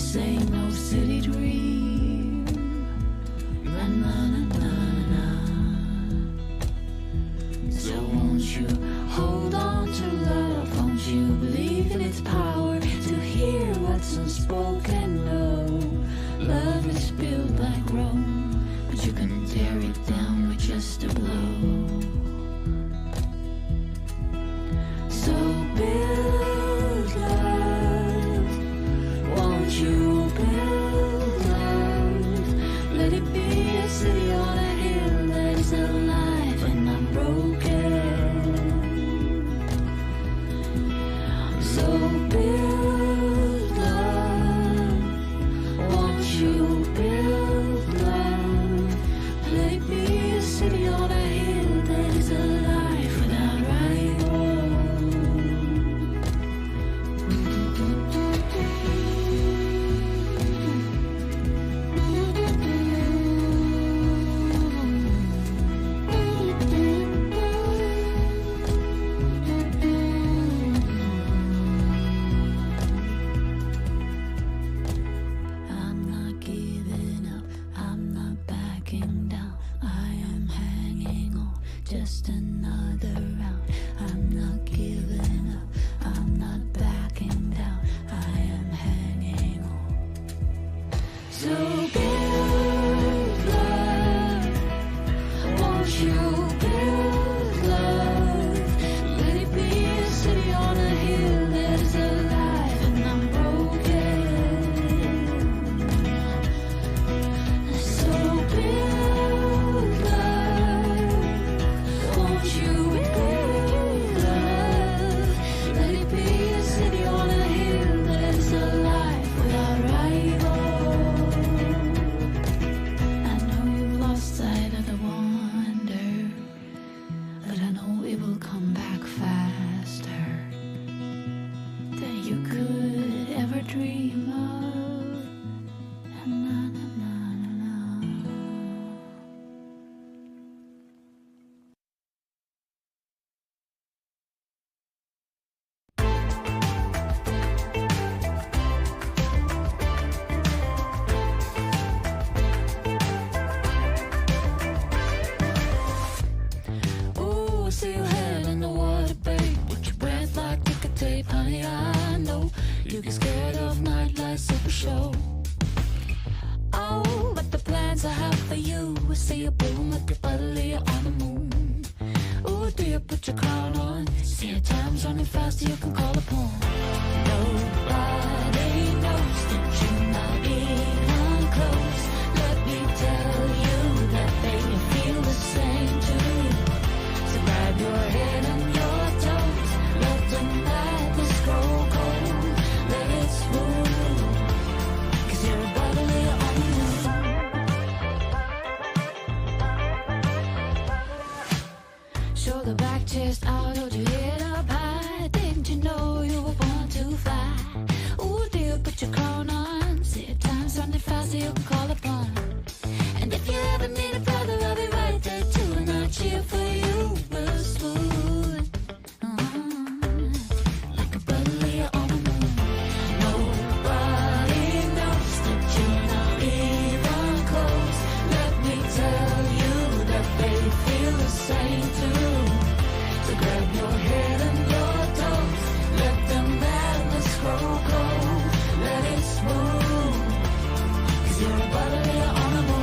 This ain't no city dream. Na na na na na. So won't you hold on to love? Won't you believe in its power to hear what's unspoken? No, love is built like Rome, but you can tear it down with just a blow. So build love, won't you build love? Let it be a city on a hill that is alive and unbroken. So build love, won't you build love? Let it be a city on a hill that is alive without rival. I'm not giving up, I'm not backing down. I am hanging on, just another round. I'm not giving up, I'm not backing down. I am hanging on. So build love, won't you build love? Let it be a city on a hill that is alive and unbroken. So build love, won't you build love? Let it be a city on a hill that is alive without rival. I know you've lost sight of the wonder, but I know it will come back faster than you could ever dream of. Na, na, na, na, na. Ooh, I see your head in the water, babe. With your breath like ticker tape, honey, I know you get scared of nightlights of a show. Oh, but the plans I have for you, I see you bloom like a butterleaf on the moon. Ooh, dear, put your crown on. See your time's running fast, you can call upon. Nobody knows that you're not even close. Let me tell you that they feel the same too. So grab your head and your toes, let the madness grow cold, let it smooth, 'cause you're a butterleaf on the moon. Shoulder back, chest out, hold your head up high. Didn't you know you were born to fly? Ooh, dear, put your crown on. See your time's running fast, so you can call upon. And if you ever need a brother, I'll be right there too, and I'll cheer for you real smooth. Like a butterleaf on the moon. Nobody knows that you're not even close. Let me tell you that they feel the same too. So grab your head and your toes, let the madness grow cold, let it smooth, 'cause you're a butterleaf on the moon.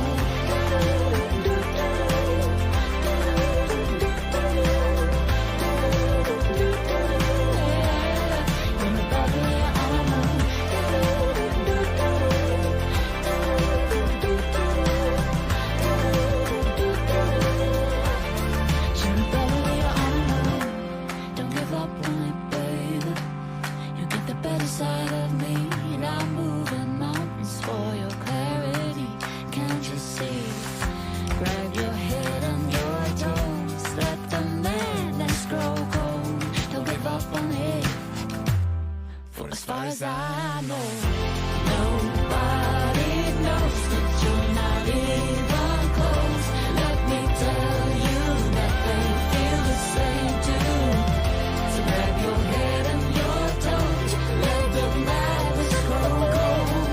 as I know. Nobody knows that you're not even close. Let me tell you that they feel the same too. So grab your head and your toes, let the madness grow cold.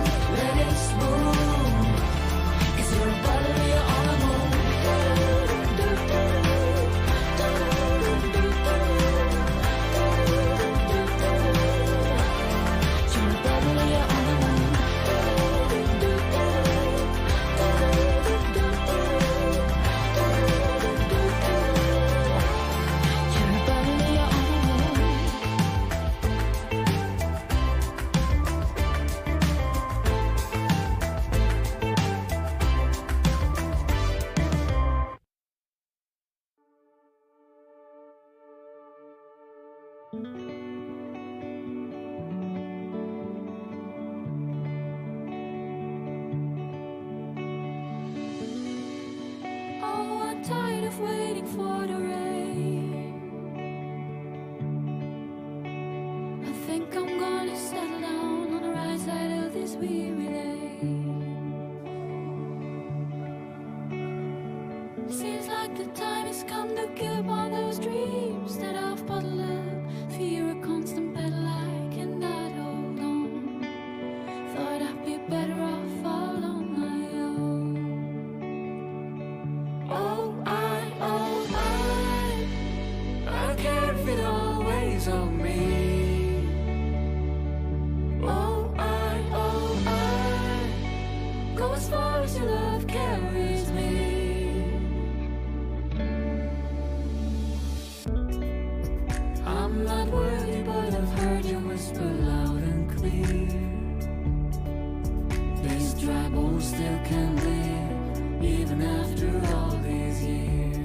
Oh, I'm tired of waiting for the rain. I think I'm gonna settle down on the right side of this weary lane. Seems like the time has come to give up all those dreams that I've bottled up. Fear a constant battle I cannot hold on. Thought I'd be better off all on my own. Oh, I don't care if it always on me. Oh, I go as far as your love carries me. I'm not worthy, but I've heard you whisper loud and clear. These dry bones still can live, even after all these years.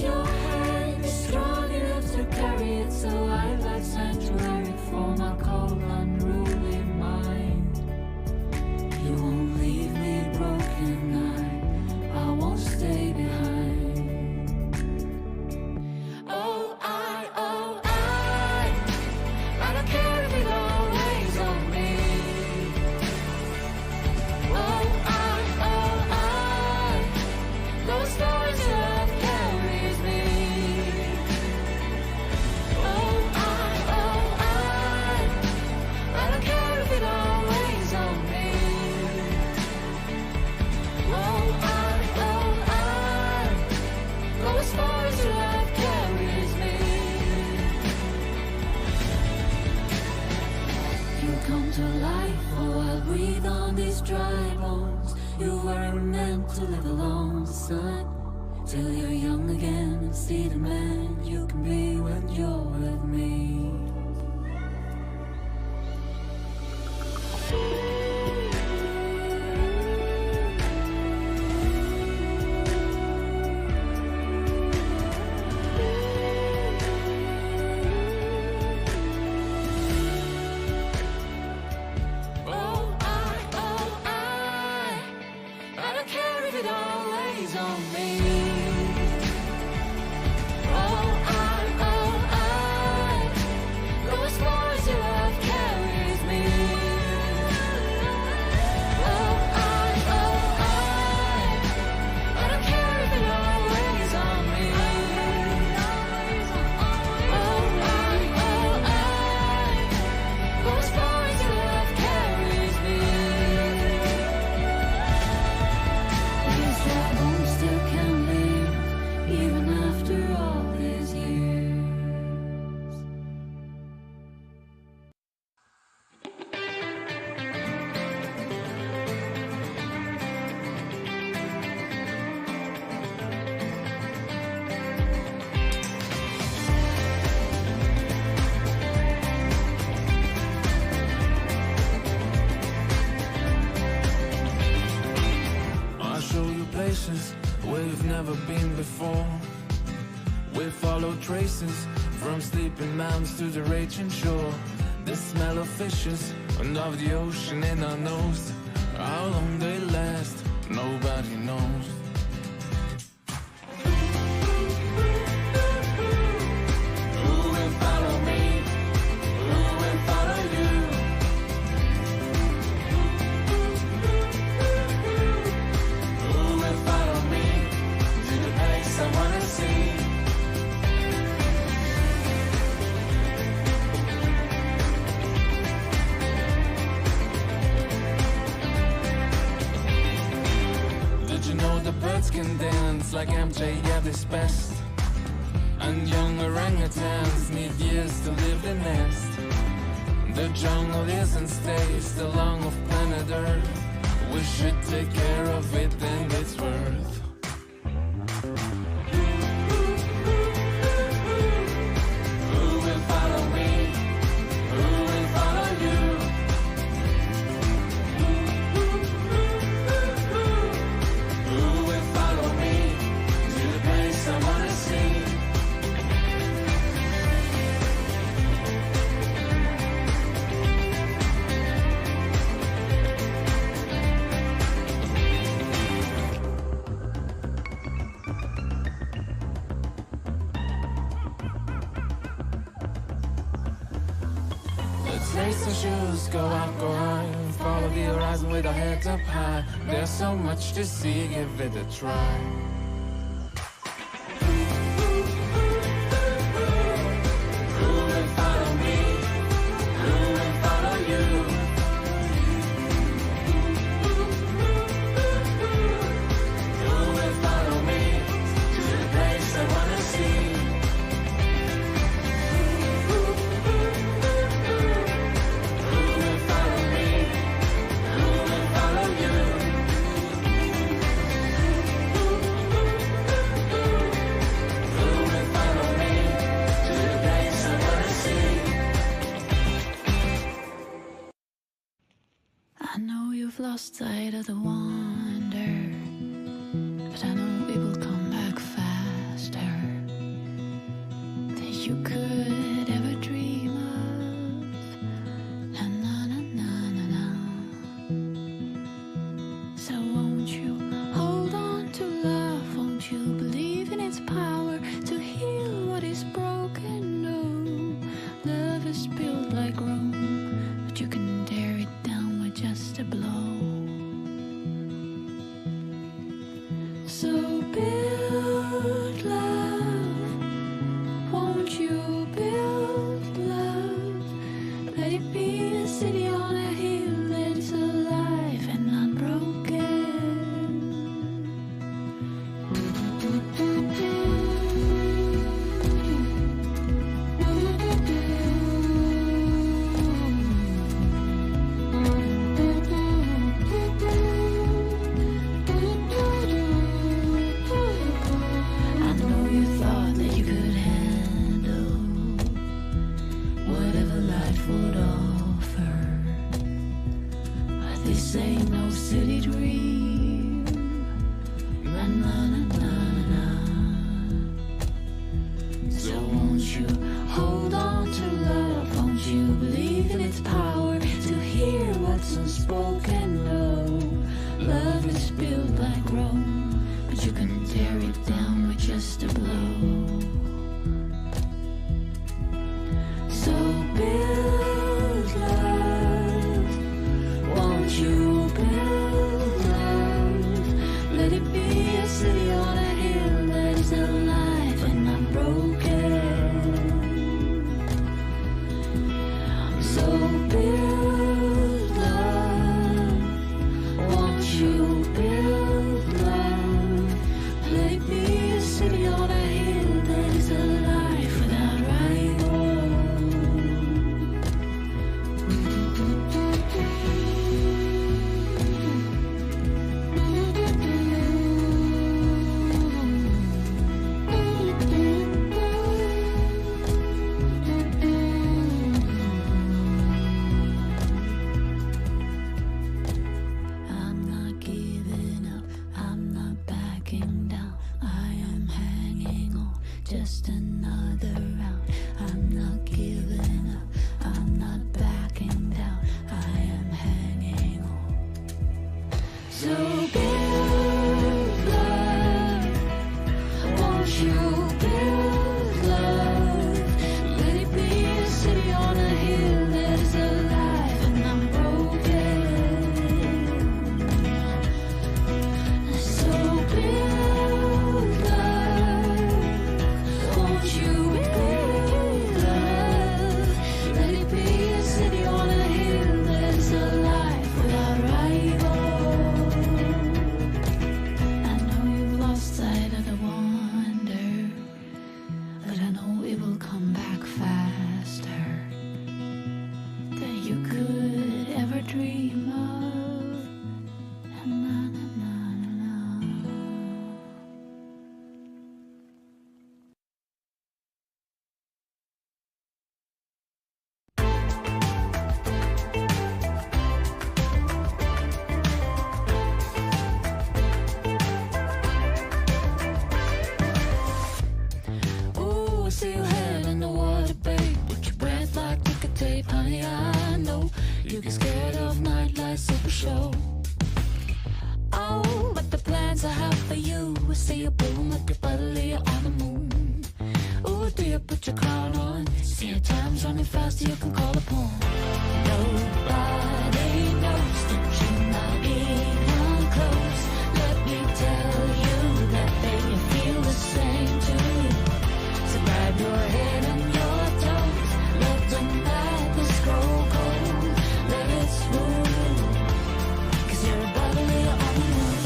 Your hand is strong enough to carry it, so I like sanctuary for my cold, unruly mind. You won't leave me broken, I won't stay behind. Oh, I don't care if it all rains on me. Oh, I go as far as your love carries me. Oh, I don't care if it all rains on me. Oh, I go as far as your love carries me. You come to life, oh, I'll breathe on these dry bones. You weren't meant to live alone, son, till you're young again and see the man you can be when you're with me. Oh, I don't care if it all lays on me. Oh, I go as far as your love carries me. Oh, I don't care if it all lays on me. Oh, I go as far as your love carries me. These dry bones still can live, even after all these years. I'll show you places where you've never been before. We follow traces from sleeping mountains to the raging shore. The smell of fishes and of the ocean in our nose. How long they last, nobody knows. Who will follow me? Who will follow you? Who will follow me to the place I wanna see? Did you know the birds can dance like MJ at his best? And young orangutans need years to live the nest. The jungle isn't stays the long of planet Earth. We should take care of it and its worth. Who will follow me? Who will follow you? Who will follow me to the place I wanna see? Let's lace our shoes, go out, go high, follow the horizon with our heads up high. There's so much to see, give it a try. Lost sight of the wonder, but I know it will come back faster than you could ever dream of. Na na na na na na. So won't you hold on to love? Won't you believe in its power to heal what is broken? No, love is built like Rome, but you can tear it down with just a blow. So build love, won't you build love? Let it be a city on a hill that is alive and unbroken. This ain't no city dream. Na na na na na. So won't you hold on to love? Won't you believe in its power to hear what's unspoken? No, love is built like Rome, but you can tear it down with just a blow. So build love, won't you build love? Let it be a city on a hill that is alive and unbroken. So build love, won't you build love? Let it be a city on a hill that is alive without rival. I'm not giving up, I'm not backing down. I am hanging on, just another round. I'm not giving up, I'm not backing down. I am hanging on. So build love, won't you build love? Let it be a city on a hill that is alive and unbroken. So build love, won't you build love? Let it be a city on a hill that is alive without rival. I know you've lost sight of the wonder, but I know it will come back faster than you could ever dream of. Na, na, na, na, na. Ooh, I see your head in the water, babe. With your breath like ticker tape, honey, I know you get scared of nightlife super show. Oh, but the plans I have for you, I see you bloom like your buddy on the moon. Ooh, do you put your crown on? See you Say time's running fast, you can call upon. Nobody knows that you're not even close. Let me tell you that they feel the same too. So grab your head and your toes. Let the madness go cold. Let it smooth. 'Cause you're a bubbly on the moon.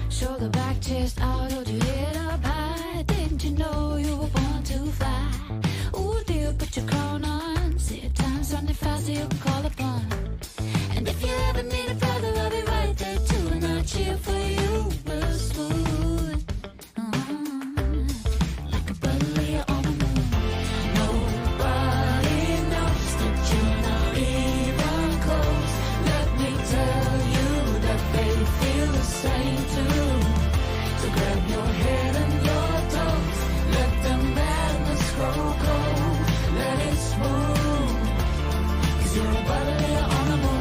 Shoulder back, chest out, hold your head up high. Didn't you know you were born to fly? Ooh, dear, put your crown on. See, time's running fast, you can call upon. And if you ever need a brother, I'll be right there too. And I'll cheer for you, real smooth. Like a bubbly on the moon. Nobody knows that you're not even close. Let me tell you that they feel the same too. So grab your head and your toes. Let the madness grow cold. Let it smooth. 'Cause you're a bubbly on the moon.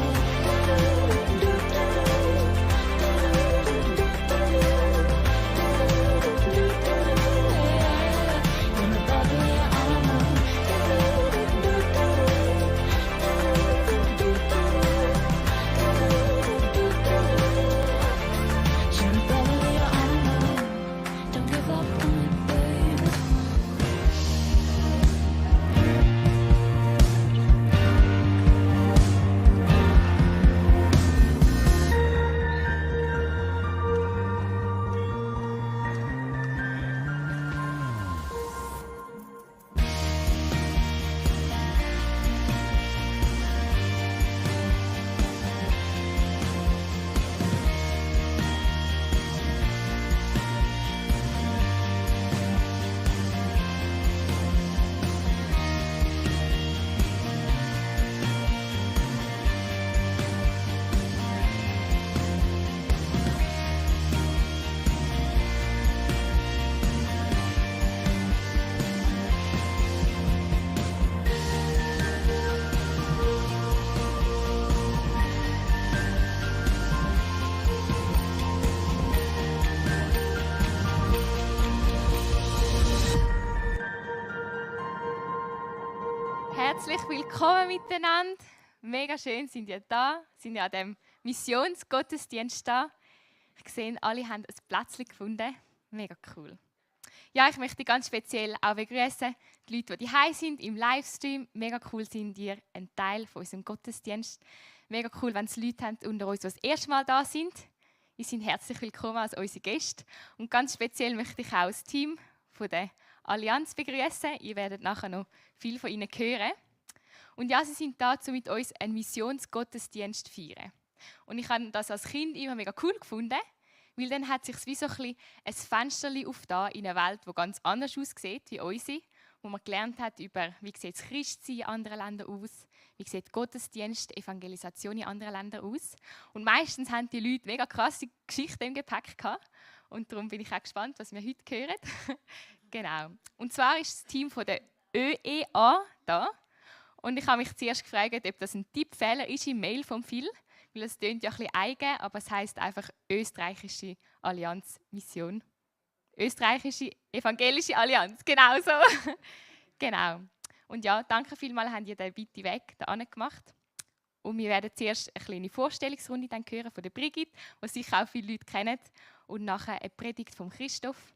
Don't give up on it, baby. Herzlich willkommen miteinander. Mega schön sind ihr da, sind ja an dem Missionsgottesdienst da. Ich sehe, alle haben ein Plätzchen gefunden. Mega cool. Ja, ich möchte ganz speziell auch begrüßen die Leute, die hier sind im Livestream. Mega cool sind ihr ein Teil von unserem Gottesdienst. Mega cool, wenn es Leute haben unter uns, die das erste Mal da sind. Ihr seid herzlich willkommen als unsere Gäste. Und ganz speziell möchte ich auch das Team von der Allianz begrüßen. Ihr werdet nachher noch viel von ihnen hören. Und ja, sie sind da, um mit uns einen Missionsgottesdienst zu feiern. Und ich habe das als Kind immer mega cool gefunden, weil dann hat sich wie so ein Fenster aufgetan in eine Welt, die ganz anders aussieht wie unsere, wo man gelernt hat über, wie sieht das Christsein in anderen Ländern aus, wie sieht Gottesdienst, Evangelisation in anderen Ländern aus. Und meistens haben die Leute mega krasse Geschichten im Gepäck gehabt. Und darum bin ich auch gespannt, was wir heute hören. Genau. Und zwar ist das Team von der ÖEA da. Und ich habe mich zuerst gefragt, ob das ein Tippfehler ist im Mail von Phil, weil es klingt ja ein bisschen eigen, aber es heisst einfach Österreichische Allianz Mission. Österreichische Evangelische Allianz, genau so. Genau. Und ja, danke vielmals, habt ihr den weiten Weg da gemacht. Und wir werden zuerst eine kleine Vorstellungsrunde dann hören von der Brigitte, die sicher auch viele Leute kennen. Und nachher eine Predigt von Christoph,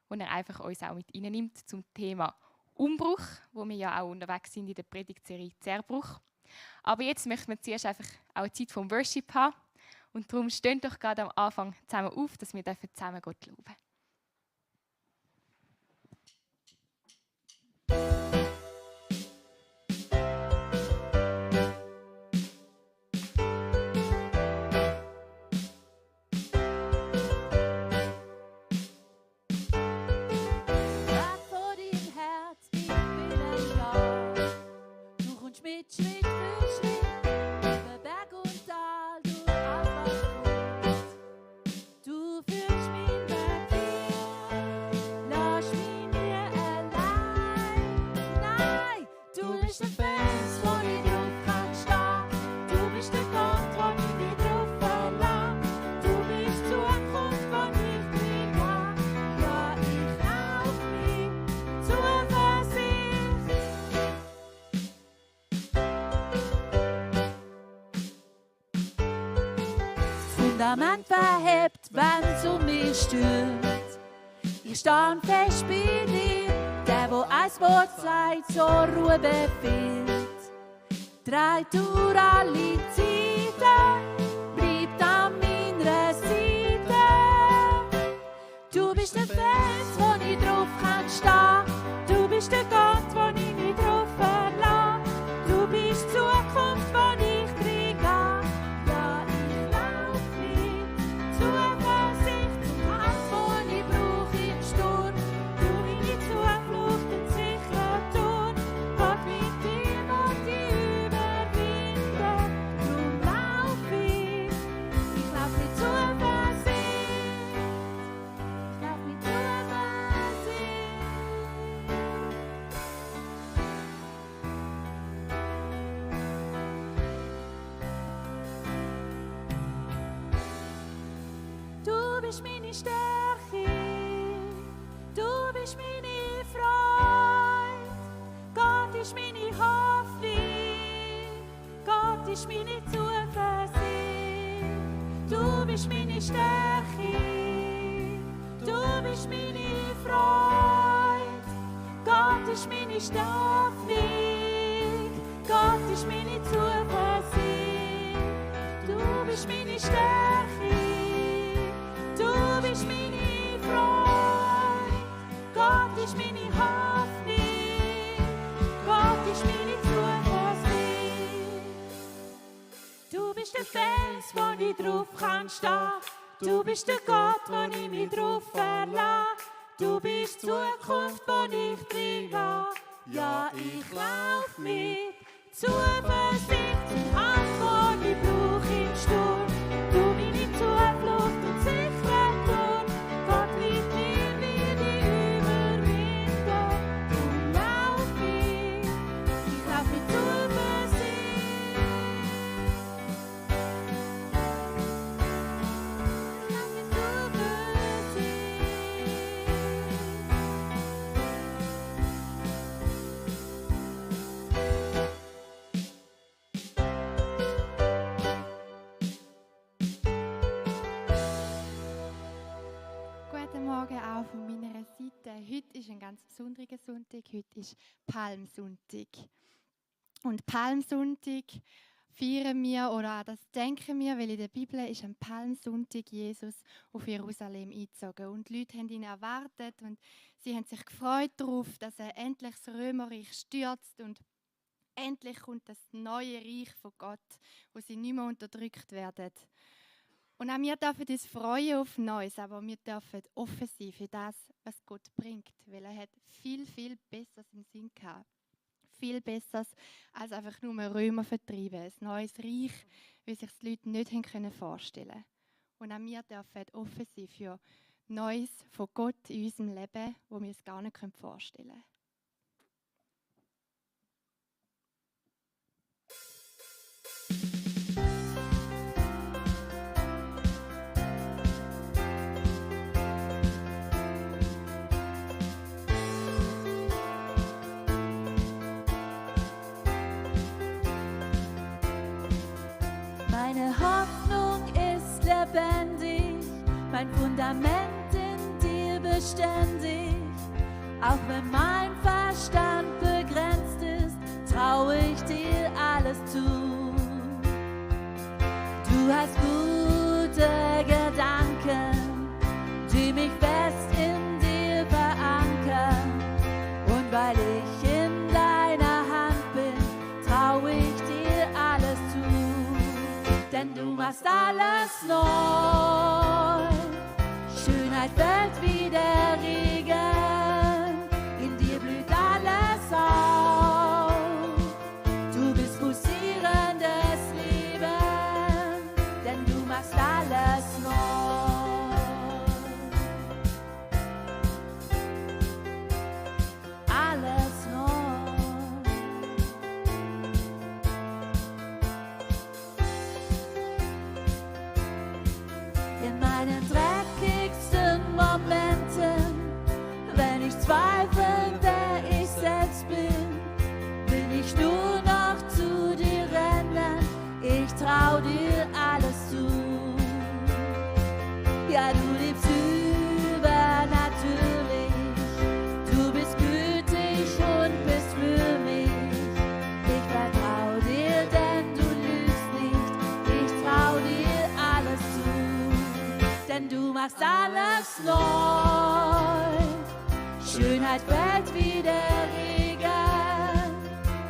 wo er einfach uns auch mit reinnimmt zum Thema Umbruch, wo wir ja auch unterwegs sind in der Predigtserie Zerbruch. Aber jetzt möchten wir zuerst einfach auch eine Zeit vom Worship haben. Und darum stehen doch gerade am Anfang zusammen auf, dass wir zusammen Gott loben. Schritt für Schritt, über Berg und Tal, durch alles was kommt. Du führst mich weg. Fundament verhebt, wenn's um mich stürmt. Ich stand fest bei dir, der, wo ein Wort sagt, zur Ruhe befiehlt. Drei durch alle Zeiten, bleibt an meiner Seite. Du bist der Fels, wo ich drauf kann stehen. Du bist der Gott, wo ich mich drauf verlasse. Du bist die Zukunft, wo ich kriege. Ja, ich lauf mit Zuversicht zum Halt, wo ich brauche im Sturm. Du meine Zuflucht und sicherer Turm. Gott mit dir und ich überwinden. Drum lauf ich lauf mit Zuversicht. Ich lauf mit Zuversicht. Du bist meine Stärke, du bist meine Freude. Gott ist meine Hoffnung, Gott ist meine Zuversicht. Du bist meine Stärke, du bist meine Freude. Gott ist meine Hoffnung, Gott ist meine Zuversicht. Du bist meine Stärke, du bist meine Freude, Gott ist meine Hoffnung, Gott ist meine Zuversicht. Du bist der Fels, wo ich drauf kann stehen. Du bist der Gott, wo ich mich drauf verlasse. Du bist die Zukunft, wo ich drin gehe. Ja, ich lauf mit Zuversicht zum Halt, wo ich brauche im Sturm. Du meine Zuflucht und sicherer Turm. Gott mit mir will ich überwinden. Drum lauf ich lauf mit Zuversicht. Ich lauf mit Zuversicht. Guten Morgen auch von meiner Seite. Heute ist ein ganz besonderer Sonntag. Heute ist Palmsonntag. Und Palmsonntag feiern wir oder an das denken wir, weil in der Bibel ist am Palmsonntag Jesus auf Jerusalem eingezogen. Und die Leute haben ihn erwartet und sie haben sich gefreut darauf, dass er endlich das Römerreich stürzt und endlich kommt das neue Reich von Gott, wo sie nicht mehr unterdrückt werden. Und auch wir dürfen uns freuen auf Neues, aber wir dürfen offen sein für das, was Gott bringt, weil er hat viel, viel Besseres im Sinn gehabt. Viel Besseres als einfach nur Römer vertreiben. Ein neues Reich, wie sich die Leute nicht vorstellen können. Und auch wir dürfen offen sein für Neues von Gott in unserem Leben, wo wir es gar nicht vorstellen können. Meine Hoffnung ist lebendig, mein Fundament in dir beständig. Auch wenn mein Verstand begrenzt ist, traue ich dir alles zu. Du hast gute Gedanken, die mich fest in dir verankern. Und weil ich in deiner Hand bin, traue ich dir alles zu. Denn du machst alles neu. Schönheit fällt wie der Regen, in dir blüht alles auf. Du bist pulsierendes Leben, denn du machst alles neu. Alles neu. In meinen dreckigsten Momenten Schönheit fällt wie der Regen,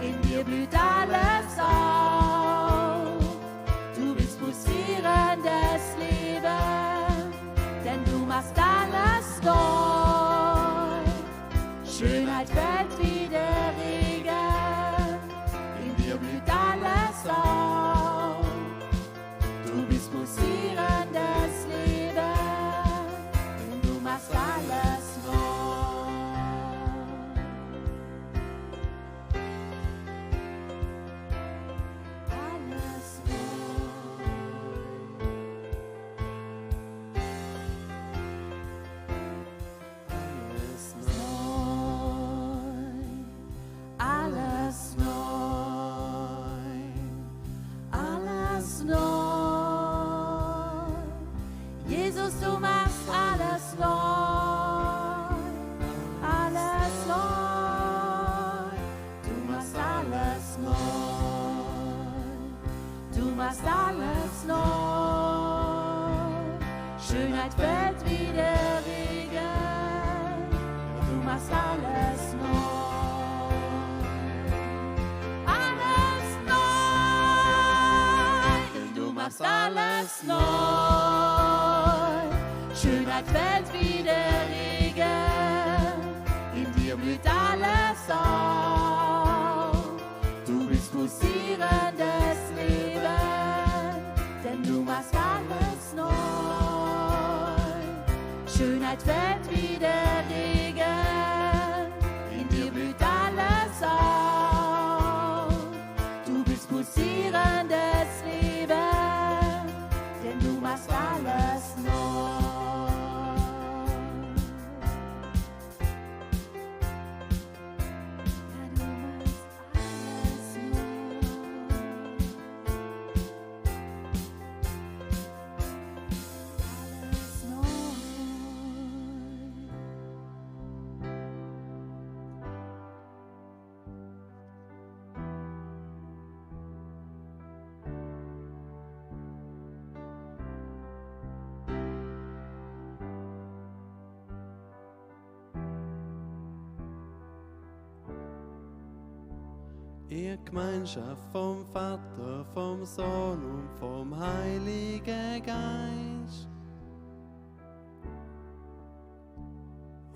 in dir blüht alles auf. Du bist pulsierendes Leben, denn du machst alles neu. Schönheit fällt wie der Regen, in dir blüht alles auf. Du bist pulsierendes Leben, denn du machst alles neu. Alles alles neu, alles neu. Jesus, du machst alles neu, alles neu. Du machst alles neu, du machst alles neu. Schönheit fällt wie der Regen, du machst alles neu. Alles neu, denn du machst alles neu. Schönheit fällt wie der Regen, in dir blüht alles auf. Du bist pulsierendes Leben, denn du machst alles neu. Schönheit fällt wie der Regen, in dir blüht alles auf. Du bist pulsierendes Leben, denn du machst alles neu. Ja, du machst alles neu. Alles neu. Ihr Gemeinschaft vom Vater, vom Sohn und vom Heiligen Geist.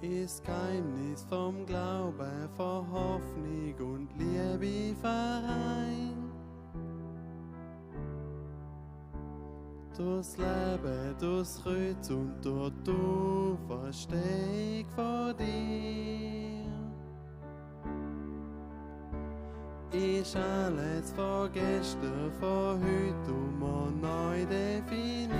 Ist Geheimnis vom Glauben, von Hoffnung und Liebe vereint. Durchs Leben, durchs Kreuz und durch die Auferstehung von dir. Ist alles von gestern, von heute und morgen neu definiert.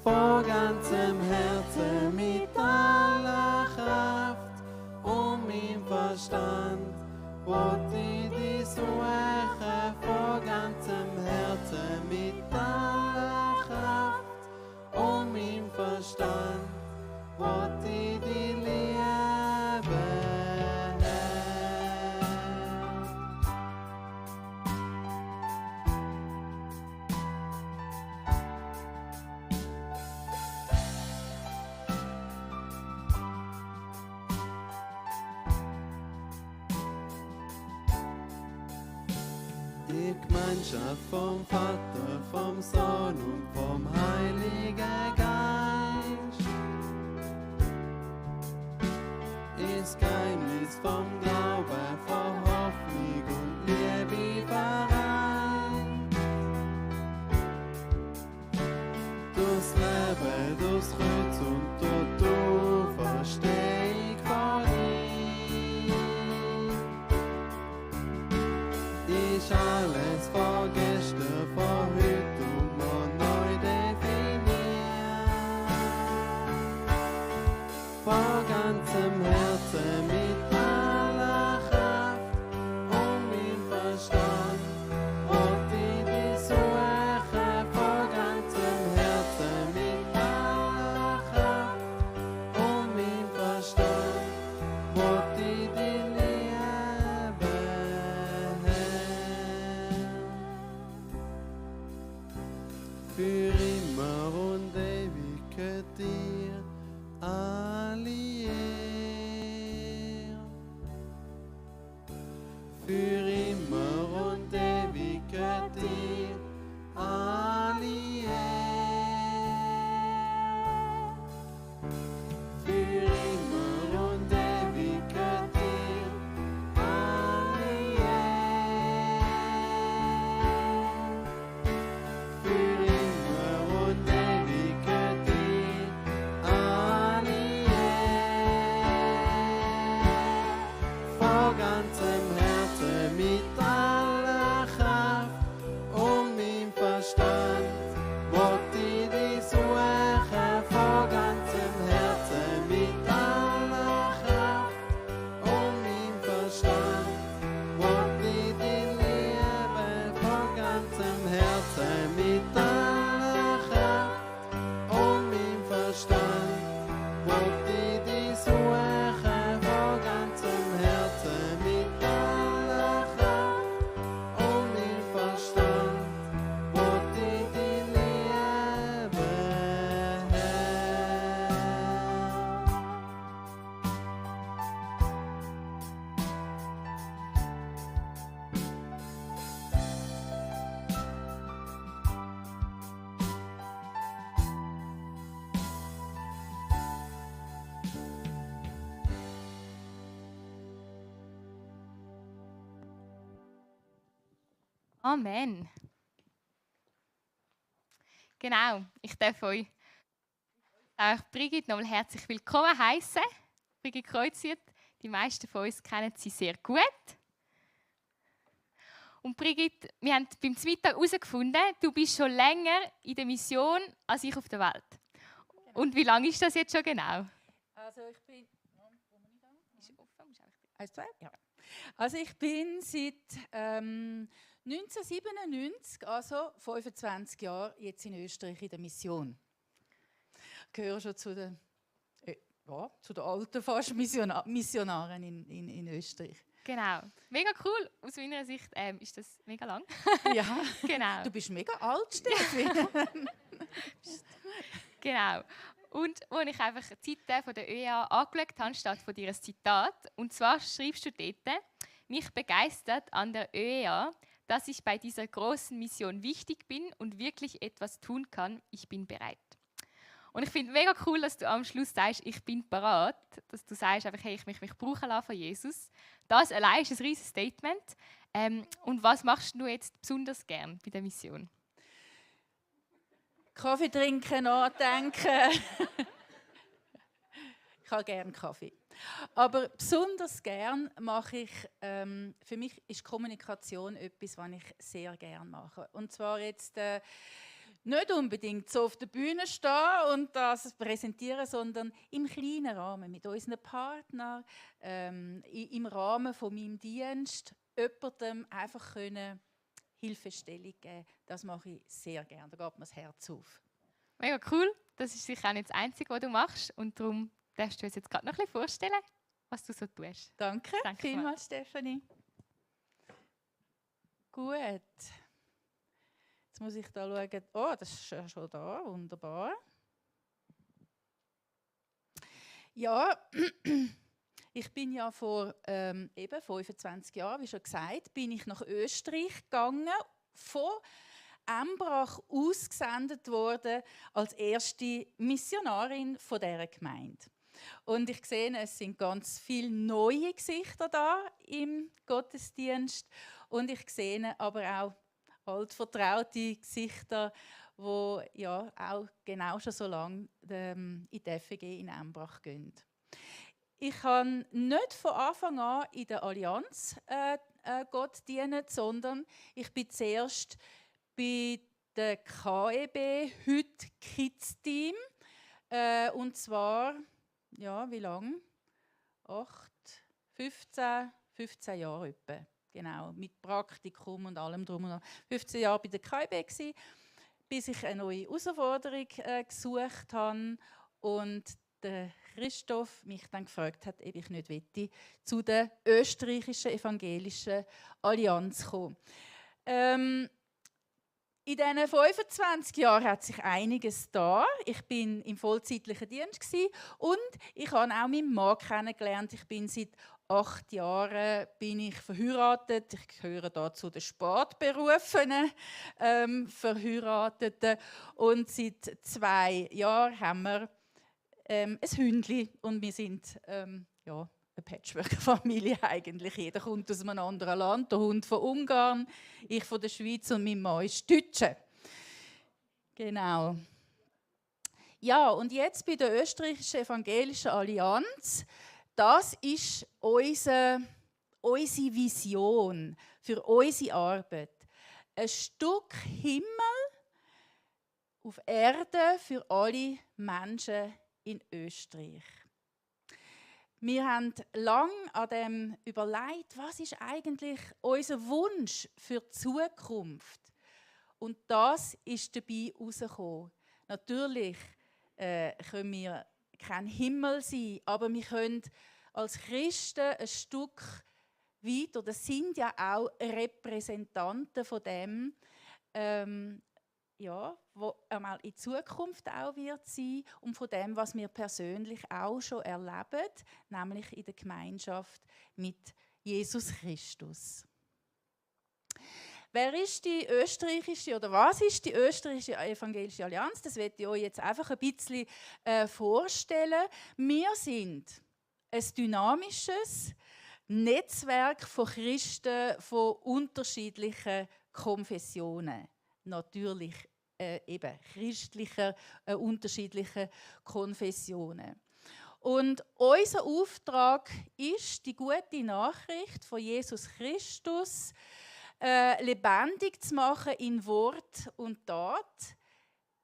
Von ganzem Herzen mit aller Kraft und meinem Verstand wollt ich dich suchen. Von ganzem Herzen mit aller Kraft und meinem Verstand wollt ich dich lieben. Die Gemeinschaft vom Vater, vom Sohn und vom Heiligen Geist ist Geheimnis vom Glauben, von Hoffnung und Liebe vereint. Durchs Leben, durchs Kreuz und durch die Auferstehung von dir. Ist alles von gestern, von heute und morgen neu definiert. Von ganzem Herzen mit aller Kraft und meinem Verstand wollt ich dich suchen. Von ganzem Herzen mit aller Kraft und meinem Verstand wollt ich dich lieben. Für immer und ewig gehört dir alliiert. Für immer und ewig gehört dir alliiert. Für immer und ewig gehört dir alliiert. Für immer und ewig gehört dir alliiert. Vor ganzem Herzen mit aller Kraft und meinem Verstand wollt ich dich suchen. Vor ganzem Herzen mit aller Kraft und meinem Verstand wollt ich dich lieben. Vor ganzem Herzen mit aller Kraft und meinem Verstand wollt ich dich suchen. Vor ganzem Herzen mit aller Kraft und meinem Verstand wollt ich dich lieben. Amen. Genau, ich darf euch Brigitte nochmal herzlich willkommen heißen. Brigitte Kreuziert, die meisten von uns kennen sie sehr gut. Und Brigitte, wir haben beim Mittag herausgefunden, du bist schon länger in der Mission als ich auf der Welt. Und wie lange ist das jetzt schon genau? Also ich bin... Ja. Also ich bin seit 1997, also 25 Jahre, jetzt in Österreich in der Mission. Ich gehöre schon zu den alten fast Missionaren in Österreich. Genau. Mega cool. Aus meiner Sicht ist das mega lang. Ja, Genau. du bist mega alt, Steffi. Genau. Und als ich einfach die Seite von der ÖA angeschaut habe, steht von dir ein Zitat. Und zwar schreibst du dort: Mich begeistert an der ÖA, dass ich bei dieser großen Mission wichtig bin und wirklich etwas tun kann. Ich bin bereit. Und ich finde es mega cool, dass du am Schluss sagst, ich bin bereit. Dass du sagst, einfach, hey, ich möchte mich brauchen lassen von Jesus. Das allein ist ein riesiges Statement. Und was machst du jetzt besonders gern bei der Mission? Kaffee trinken, nachdenken. Ich habe gerne Kaffee. Aber besonders gern mache ich, für mich ist Kommunikation etwas, was ich sehr gerne mache. Und zwar jetzt nicht unbedingt so auf der Bühne stehen und das präsentieren, sondern im kleinen Rahmen mit unseren Partnern, im Rahmen von meinem Dienst, jemandem einfach Hilfestellung geben. Das mache ich sehr gerne. Da geht mir das Herz auf. Mega cool. Das ist sicher auch nicht das Einzige, was du machst. Und darum darfst du uns jetzt gerade noch ein bisschen vorstellen, was du so tust. Danke Danke vielmals, Stefanie. Gut. Jetzt muss ich da schauen. Oh, das ist ja schon da. Wunderbar. Ja, ich bin ja vor eben 25 Jahren, wie schon gesagt, bin ich nach Österreich gegangen, von Embrach ausgesendet worden als erste Missionarin von dieser Gemeinde. Und ich sehe, es sind ganz viele neue Gesichter da im Gottesdienst und ich sehe aber auch altvertraute Gesichter, die ja auch genau schon so lange in die FEG in Embrach gehen. Ich habe nicht von Anfang an in der Allianz Gott dienen, sondern ich bin zuerst bei der KEB, heute Kids-Team. Und zwar, ja, wie lange? 15 Jahre etwa. Genau, mit Praktikum und allem drum und dran. 15 Jahre bei der KEB gsi, bis ich eine neue Herausforderung gesucht habe und der Christoph mich dann gefragt hat, ob ich nicht möchte, zu der österreichischen evangelischen Allianz kommen. In diesen 25 Jahren hat sich einiges da. Ich bin im vollzeitlichen Dienst und ich habe auch meinen Mann kennengelernt. Ich bin seit 8 Jahren verheiratet. Ich gehöre da zu den sportberufenen Verheirateten. Und seit 2 Jahren haben wir ein Hündchen und wir sind eine Patchwork-Familie eigentlich. Jeder kommt aus einem anderen Land. Der Hund von Ungarn, ich von der Schweiz und mein Mann ist Deutsche. Genau. Ja, und jetzt bei der Österreichischen Evangelischen Allianz, das ist unsere Vision für unsere Arbeit. Ein Stück Himmel auf Erde für alle Menschen in Österreich. Wir haben lange an dem überlegt, was ist eigentlich unser Wunsch für die Zukunft. Und das ist dabei herausgekommen. Natürlich können wir kein Himmel sein, aber wir können als Christen ein Stück weit, oder sind ja auch Repräsentanten von dem, wo einmal in Zukunft auch wird sein und von dem, was wir persönlich auch schon erleben, nämlich in der Gemeinschaft mit Jesus Christus. Wer ist die österreichische oder was ist die österreichische Evangelische Allianz? Das werde ich euch jetzt einfach ein bisschen vorstellen. Wir sind ein dynamisches Netzwerk von Christen von unterschiedlichen Konfessionen. Natürlich eben christlicher, unterschiedlichen Konfessionen. Und unser Auftrag ist, die gute Nachricht von Jesus Christus lebendig zu machen in Wort und Tat.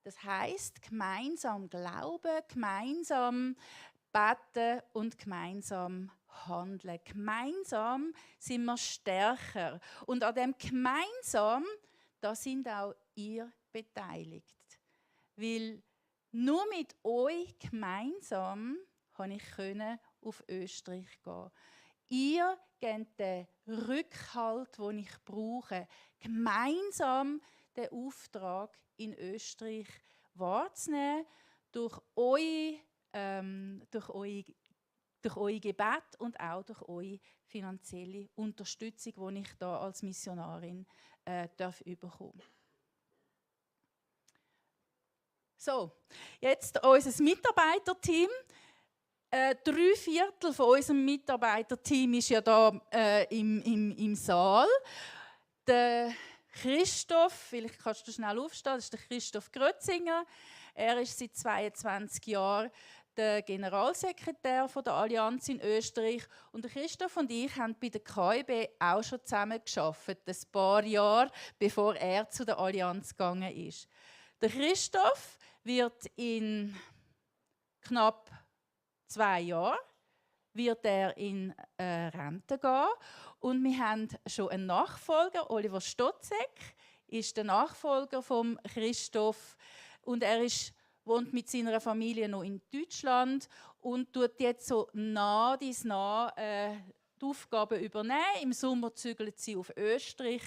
Das heißt, gemeinsam glauben, gemeinsam beten und gemeinsam handeln. Gemeinsam sind wir stärker. Und an dem gemeinsam, da sind auch ihr beteiligt. Weil nur mit euch gemeinsam konnte ich auf Österreich gehen. Ihr gebt den Rückhalt, den ich brauche, gemeinsam den Auftrag in Österreich wahrzunehmen, durch euer Gebet und auch durch eure finanzielle Unterstützung, die ich da als Missionarin bekommen darf. So, jetzt unser Mitarbeiterteam. 3/4 von unserem Mitarbeiterteam ist ja da im Saal. Der Christoph, vielleicht kannst du schnell aufstehen, das ist der Christoph Grötzinger. Er ist seit 22 Jahren der Generalsekretär der Allianz in Österreich. Und der Christoph und ich haben bei der KIB auch schon zusammen gearbeitet, ein paar Jahre bevor er zu der Allianz gegangen ist. Der Christoph wird in knapp 2 Jahren in Rente gehen. Und wir haben schon einen Nachfolger, Oliver Stotzek, ist der Nachfolger von Christoph. Und er wohnt mit seiner Familie noch in Deutschland und tut jetzt so nah die Aufgaben übernehmen. Im Sommer zügelt sie auf Österreich.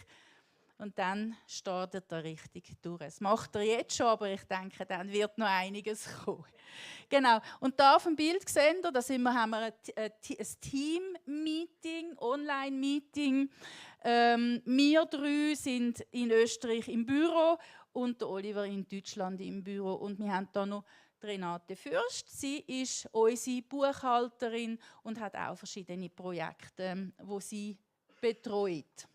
Und dann startet er richtig durch. Das macht er jetzt schon, aber ich denke, dann wird noch einiges kommen. Genau. Und da auf dem Bild sehen wir, haben wir ein Team-Meeting, Online-Meeting. Wir 3 sind in Österreich im Büro und Oliver in Deutschland im Büro. Und wir haben da noch Renate Fürst. Sie ist unsere Buchhalterin und hat auch verschiedene Projekte, die sie betreut.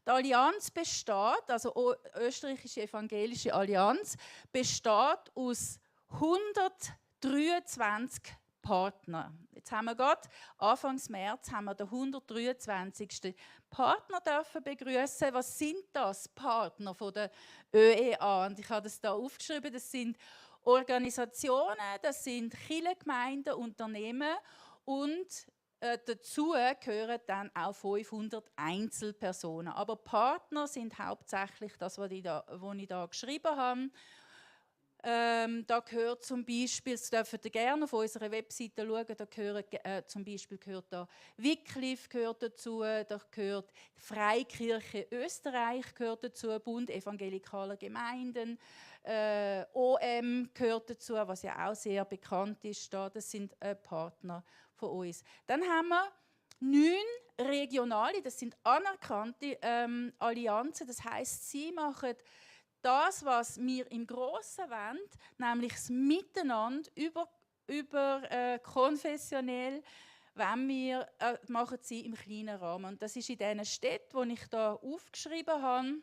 Die Allianz besteht, also die Österreichische Evangelische Allianz, besteht aus 123 Partnern. Jetzt haben wir gerade, Anfang März, haben wir den 123. Partner begrüßen. Was sind das Partner von der ÖEA? Und ich habe das da aufgeschrieben. Das sind Organisationen, das sind Kirchengemeinden, Unternehmen und dazu gehören dann auch 500 Einzelpersonen. Aber Partner sind hauptsächlich das, was ich da geschrieben habe. Da gehört zum Beispiel, das dürft ihr gerne auf unserer Webseite schauen, da gehört da Wycliffe gehört dazu, da gehört die Freikirche Österreich gehört dazu, Bund Evangelikaler Gemeinden, OM gehört dazu, was ja auch sehr bekannt ist. Das sind Partner von uns. Dann haben wir 9 regionale, das sind anerkannte Allianzen, das heisst, sie machen das, was wir im Grossen wollen, nämlich das Miteinander konfessionell, machen sie im kleinen Rahmen. Und das ist in diesen Städten, die ich hier aufgeschrieben habe.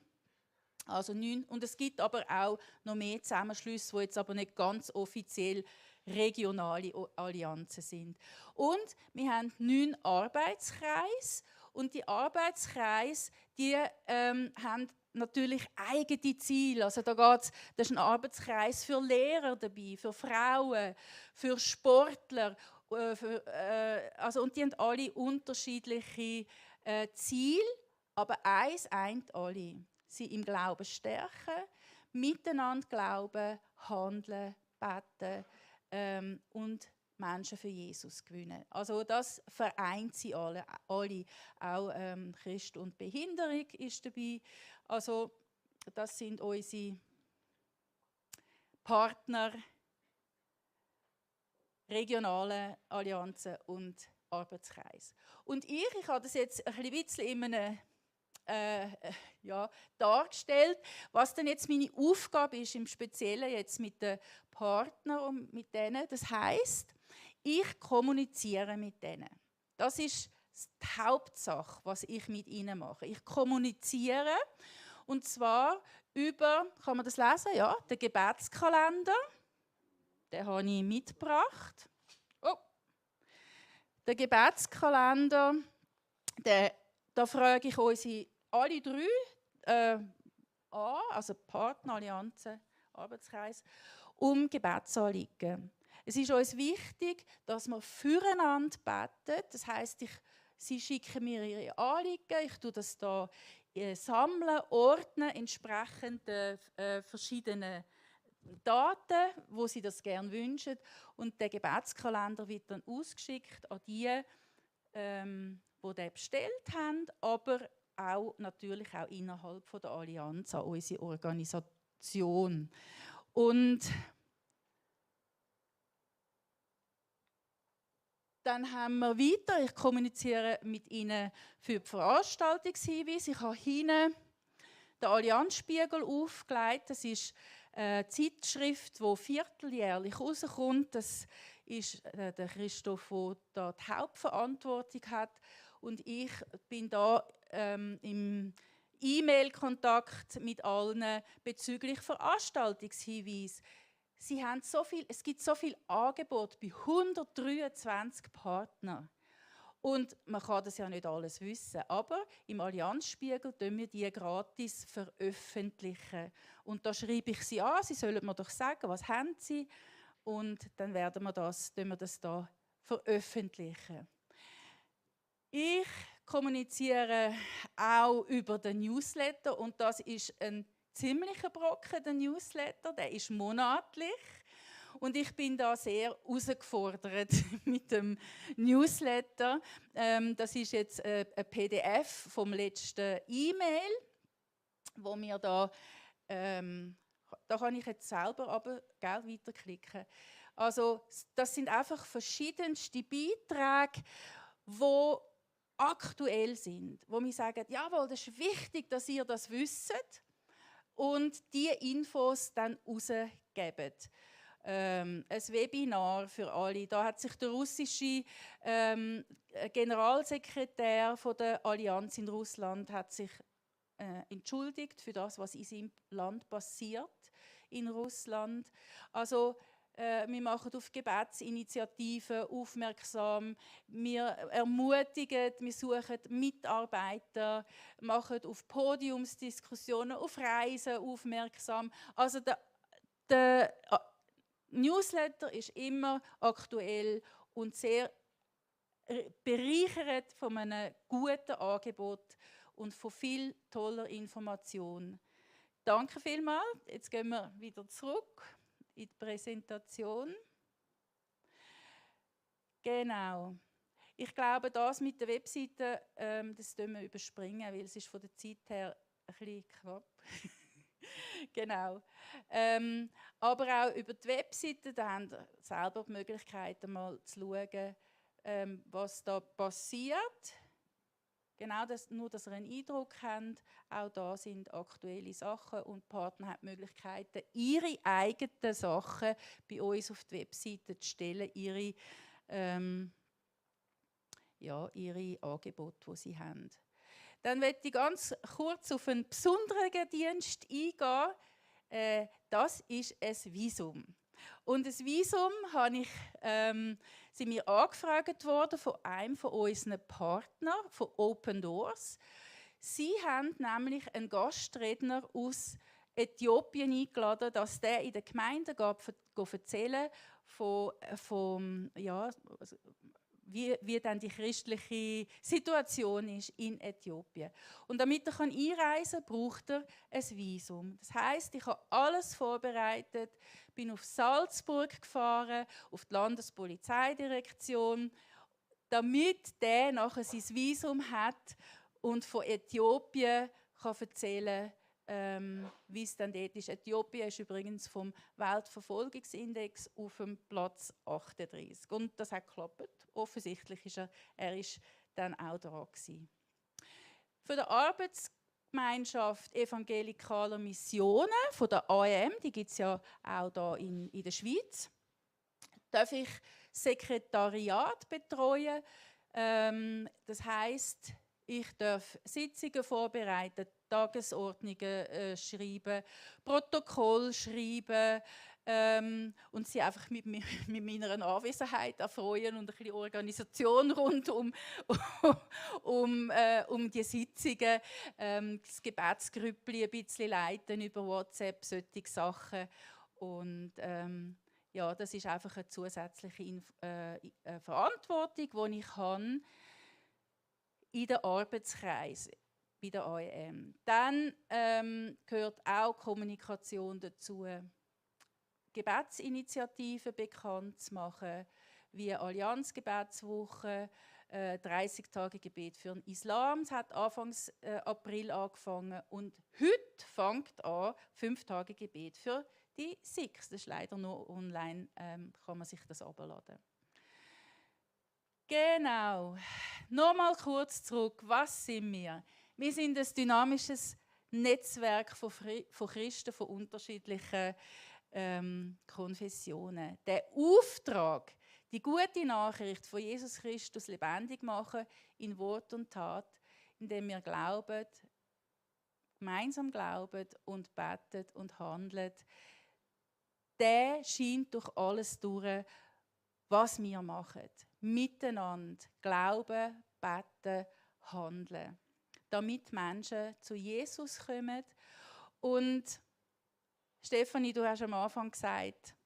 Also 9. Und es gibt aber auch noch mehr Zusammenschlüsse, die jetzt aber nicht ganz offiziell regionale Allianzen sind. Und wir haben 9 Arbeitskreise. Und die Arbeitskreise, die haben natürlich eigene Ziele. Also da ist ein Arbeitskreis für Lehrer dabei, für Frauen, für Sportler. Und die haben alle unterschiedliche Ziele, aber eins eint alle. Sie im Glauben stärken, miteinander glauben, handeln, beten und Menschen für Jesus gewinnen. Also das vereint sie alle. Auch Christ und Behinderung ist dabei. Also das sind unsere Partner, regionale Allianzen und Arbeitskreise. Und ich habe das jetzt ein bisschen in einem dargestellt, was denn jetzt meine Aufgabe ist, im Speziellen jetzt mit den Partnern und mit denen. Das heisst, ich kommuniziere mit denen. Das ist die Hauptsache, was ich mit ihnen mache. Ich kommuniziere, und zwar über, kann man das lesen? Ja, den Gebetskalender. Den habe ich mitgebracht. Oh. Der Gebetskalender, da frage ich unsere alle 3 an, also Partner, Allianzen, Arbeitskreis, um Gebetsanliegen. Es ist uns wichtig, dass wir füreinander beten. Das heisst, sie schicken mir ihre Anliegen, ich tue das da sammeln, ordnen, entsprechend verschiedenen Daten, wo sie das gerne wünschen. Und der Gebetskalender wird dann ausgeschickt an die den bestellt haben, aber auch natürlich auch innerhalb der Allianz an unsere Organisation. Und dann haben wir weiter, ich kommuniziere mit Ihnen für die Veranstaltungshinweise. Ich habe hinten den Allianzspiegel aufgelegt. Das ist eine Zeitschrift, die vierteljährlich rauskommt. Das ist der Christoph, der da die Hauptverantwortung hat. Und ich bin da im E-Mail-Kontakt mit allen bezüglich Veranstaltungshinweise. Es gibt so viel Angebot bei 123 Partnern. Und man kann das ja nicht alles wissen, aber im Allianzspiegel veröffentlichen wir die gratis veröffentlichen. Und da schreibe ich sie an, sie sollen mir doch sagen, was haben sie, und dann werden wir das da veröffentlichen. Ich kommuniziere auch über den Newsletter, und das ist ein ziemlicher Brocken, der Newsletter, der ist monatlich. Und ich bin da sehr herausgefordert mit dem Newsletter. Das ist jetzt ein PDF vom letzten E-Mail, wo mir da kann ich jetzt selber aber weiterklicken. Also das sind einfach verschiedenste Beiträge, die aktuell sind, wo wir sagen, jawohl, das ist wichtig, dass ihr das wisst und die Infos dann rausgeben. Ein Webinar für alle. Da hat sich der russische Generalsekretär von der Allianz in Russland hat sich entschuldigt für das, was in seinem Land passiert in Russland. Also wir machen auf Gebetsinitiativen aufmerksam, wir ermutigen, wir suchen Mitarbeiter, machen auf Podiumsdiskussionen, auf Reisen aufmerksam. Also der Newsletter ist immer aktuell und sehr bereichert von einem guten Angebot und von viel toller Information. Danke vielmals. Jetzt gehen wir wieder zurück in die Präsentation. Genau. Ich glaube, das mit der Webseite, das tun wir überspringen, weil es ist von der Zeit her ein bisschen knapp. Genau. Aber auch über die Webseite, da haben Sie selber die Möglichkeit, mal zu schauen, was da passiert. Genau, nur, dass ihr einen Eindruck habt. Auch da sind aktuelle Sachen und die Partner haben die Möglichkeit, ihre eigenen Sachen bei uns auf die Webseite zu stellen, ihre Angebote, die sie haben. Dann möchte ich ganz kurz auf einen besonderen Dienst eingehen. Das ist ein Visum. Und ein Visum sind wir angefragt worden von einem von unseren Partnern, von Open Doors. Sie haben nämlich einen Gastredner aus Äthiopien eingeladen, dass der in der Gemeinde erzählen wie dann die christliche Situation ist in Äthiopien. Und damit er einreisen kann, braucht er ein Visum. Das heisst, ich habe alles vorbereitet, bin auf Salzburg gefahren, auf die Landespolizeidirektion, damit der nachher sein Visum hat und von Äthiopien kann erzählen kann, wie es dann dort ist. Äthiopien ist übrigens vom Weltverfolgungsindex auf dem Platz 38. Und das hat geklappt. Offensichtlich ist er ist dann auch da gewesen. Für die Arbeitsgemeinschaft Evangelikaler Missionen von der AEM, die gibt es ja auch hier in der Schweiz, darf ich Sekretariat betreuen. Das heisst, ich darf Sitzungen vorbereiten, Tagesordnungen schreiben, Protokoll schreiben und sie einfach mit meiner Anwesenheit erfreuen und ein bisschen Organisation rund um die Sitzungen, das Gebetsgrüppli ein bisschen leiten über WhatsApp, solche Sachen. Und das ist einfach eine zusätzliche Verantwortung, die ich habe in den Arbeitskreis bei der AEM. Dann gehört auch Kommunikation dazu, Gebetsinitiativen bekannt zu machen, wie Allianzgebetswoche, 30 Tage Gebet für den Islam. Es hat Anfang April angefangen und heute fängt an 5 Tage Gebet für die Sikhs. Das ist leider nur online, kann man sich das herunterladen. Genau. Nochmal kurz zurück. Was sind wir? Wir sind ein dynamisches Netzwerk von Christen von unterschiedlichen Konfessionen. Der Auftrag, die gute Nachricht von Jesus Christus lebendig machen in Wort und Tat, indem wir glauben, gemeinsam glauben und beten und handeln, der scheint durch alles durch, was wir machen. Miteinander glauben, beten, handeln. Damit Menschen zu Jesus kommen. Und Stefanie, du hast am Anfang gesagt,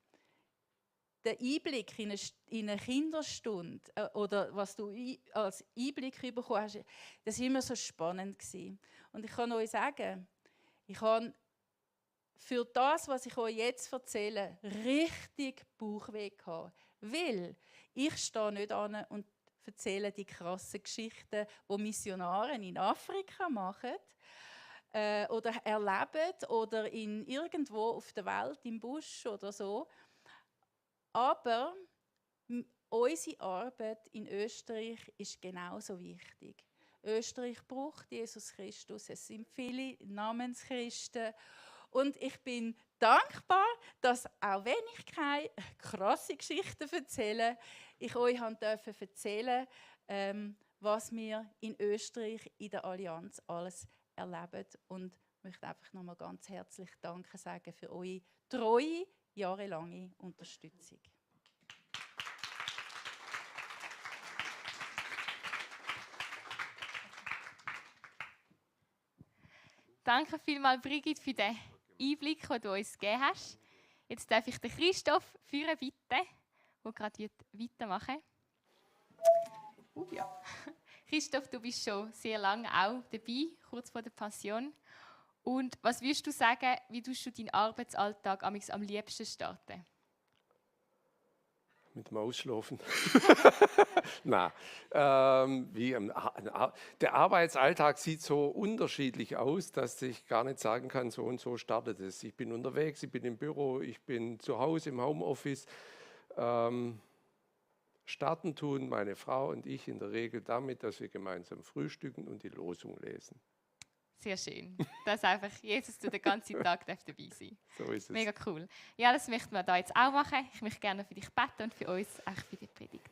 der Einblick in eine Kinderstunde oder was du als Einblick bekommen hast, das war immer so spannend gewesen. Und ich kann euch sagen, ich habe für das, was ich euch jetzt erzähle, richtig Bauchweh gehabt. Weil ich stehe nicht an und erzähle die krassen Geschichten, die Missionare in Afrika machen oder erleben oder irgendwo auf der Welt, im Busch oder so. Aber unsere Arbeit in Österreich ist genauso wichtig. Österreich braucht Jesus Christus. Es sind viele Namenschristen. Und ich bin dankbar, dass, auch wenn ich keine krasse Geschichten erzähle, ich euch erzählen durfte, was wir in Österreich in der Allianz alles erleben. Und ich möchte einfach nochmal ganz herzlich Danke sagen für eure treue, jahrelange Unterstützung. Danke vielmals, Brigitte, für den Einblick, den du uns gegeben hast. Jetzt darf ich den Christoph führen bitten, der gerade weitermachen wird. Ja. Christoph, du bist schon sehr lange auch dabei, kurz vor der Passion. Und was würdest du sagen, wie tust du deinen Arbeitsalltag am liebsten starten? Mit dem Ausschlafen. Nein. Der Arbeitsalltag sieht so unterschiedlich aus, dass ich gar nicht sagen kann, so und so startet es. Ich bin unterwegs, ich bin im Büro, ich bin zu Hause im Homeoffice. Starten tun meine Frau und ich in der Regel damit, dass wir gemeinsam frühstücken und die Losung lesen. Sehr schön. Dass einfach Jesus den ganzen Tag dabei sein darf. So ist es. Mega cool. Ja, das möchten wir da jetzt auch machen. Ich möchte gerne für dich beten und für uns auch für die Predigt.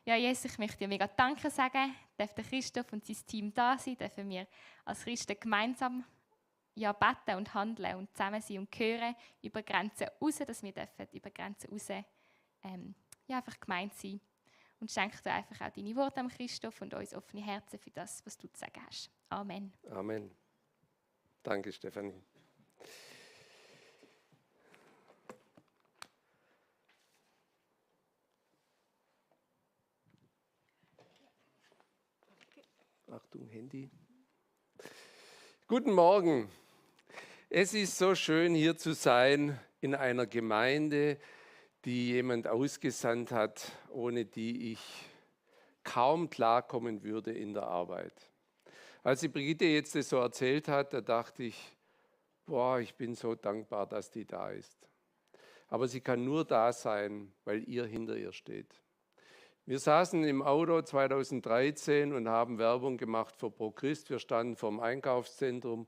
Ja, Jesus, ich möchte dir mega Danke sagen. Darf der Christoph und sein Team da sein? Dürfen wir als Christen gemeinsam beten und handeln und zusammen sein und hören über Grenzen raus, dass wir dürfen über Grenzen raus einfach gemeint sein. Und schenke dir einfach auch deine Worte am Christoph und uns offene Herzen für das, was du zu sagen hast. Amen. Amen. Danke, Stefanie. Achtung, Handy. Guten Morgen. Es ist so schön, hier zu sein in einer Gemeinde, die jemand ausgesandt hat, ohne die ich kaum klarkommen würde in der Arbeit. Als die Brigitte jetzt das so erzählt hat, da dachte ich, boah, ich bin so dankbar, dass die da ist. Aber sie kann nur da sein, weil ihr hinter ihr steht. Wir saßen im Auto 2013 und haben Werbung gemacht für ProChrist. Wir standen vorm Einkaufszentrum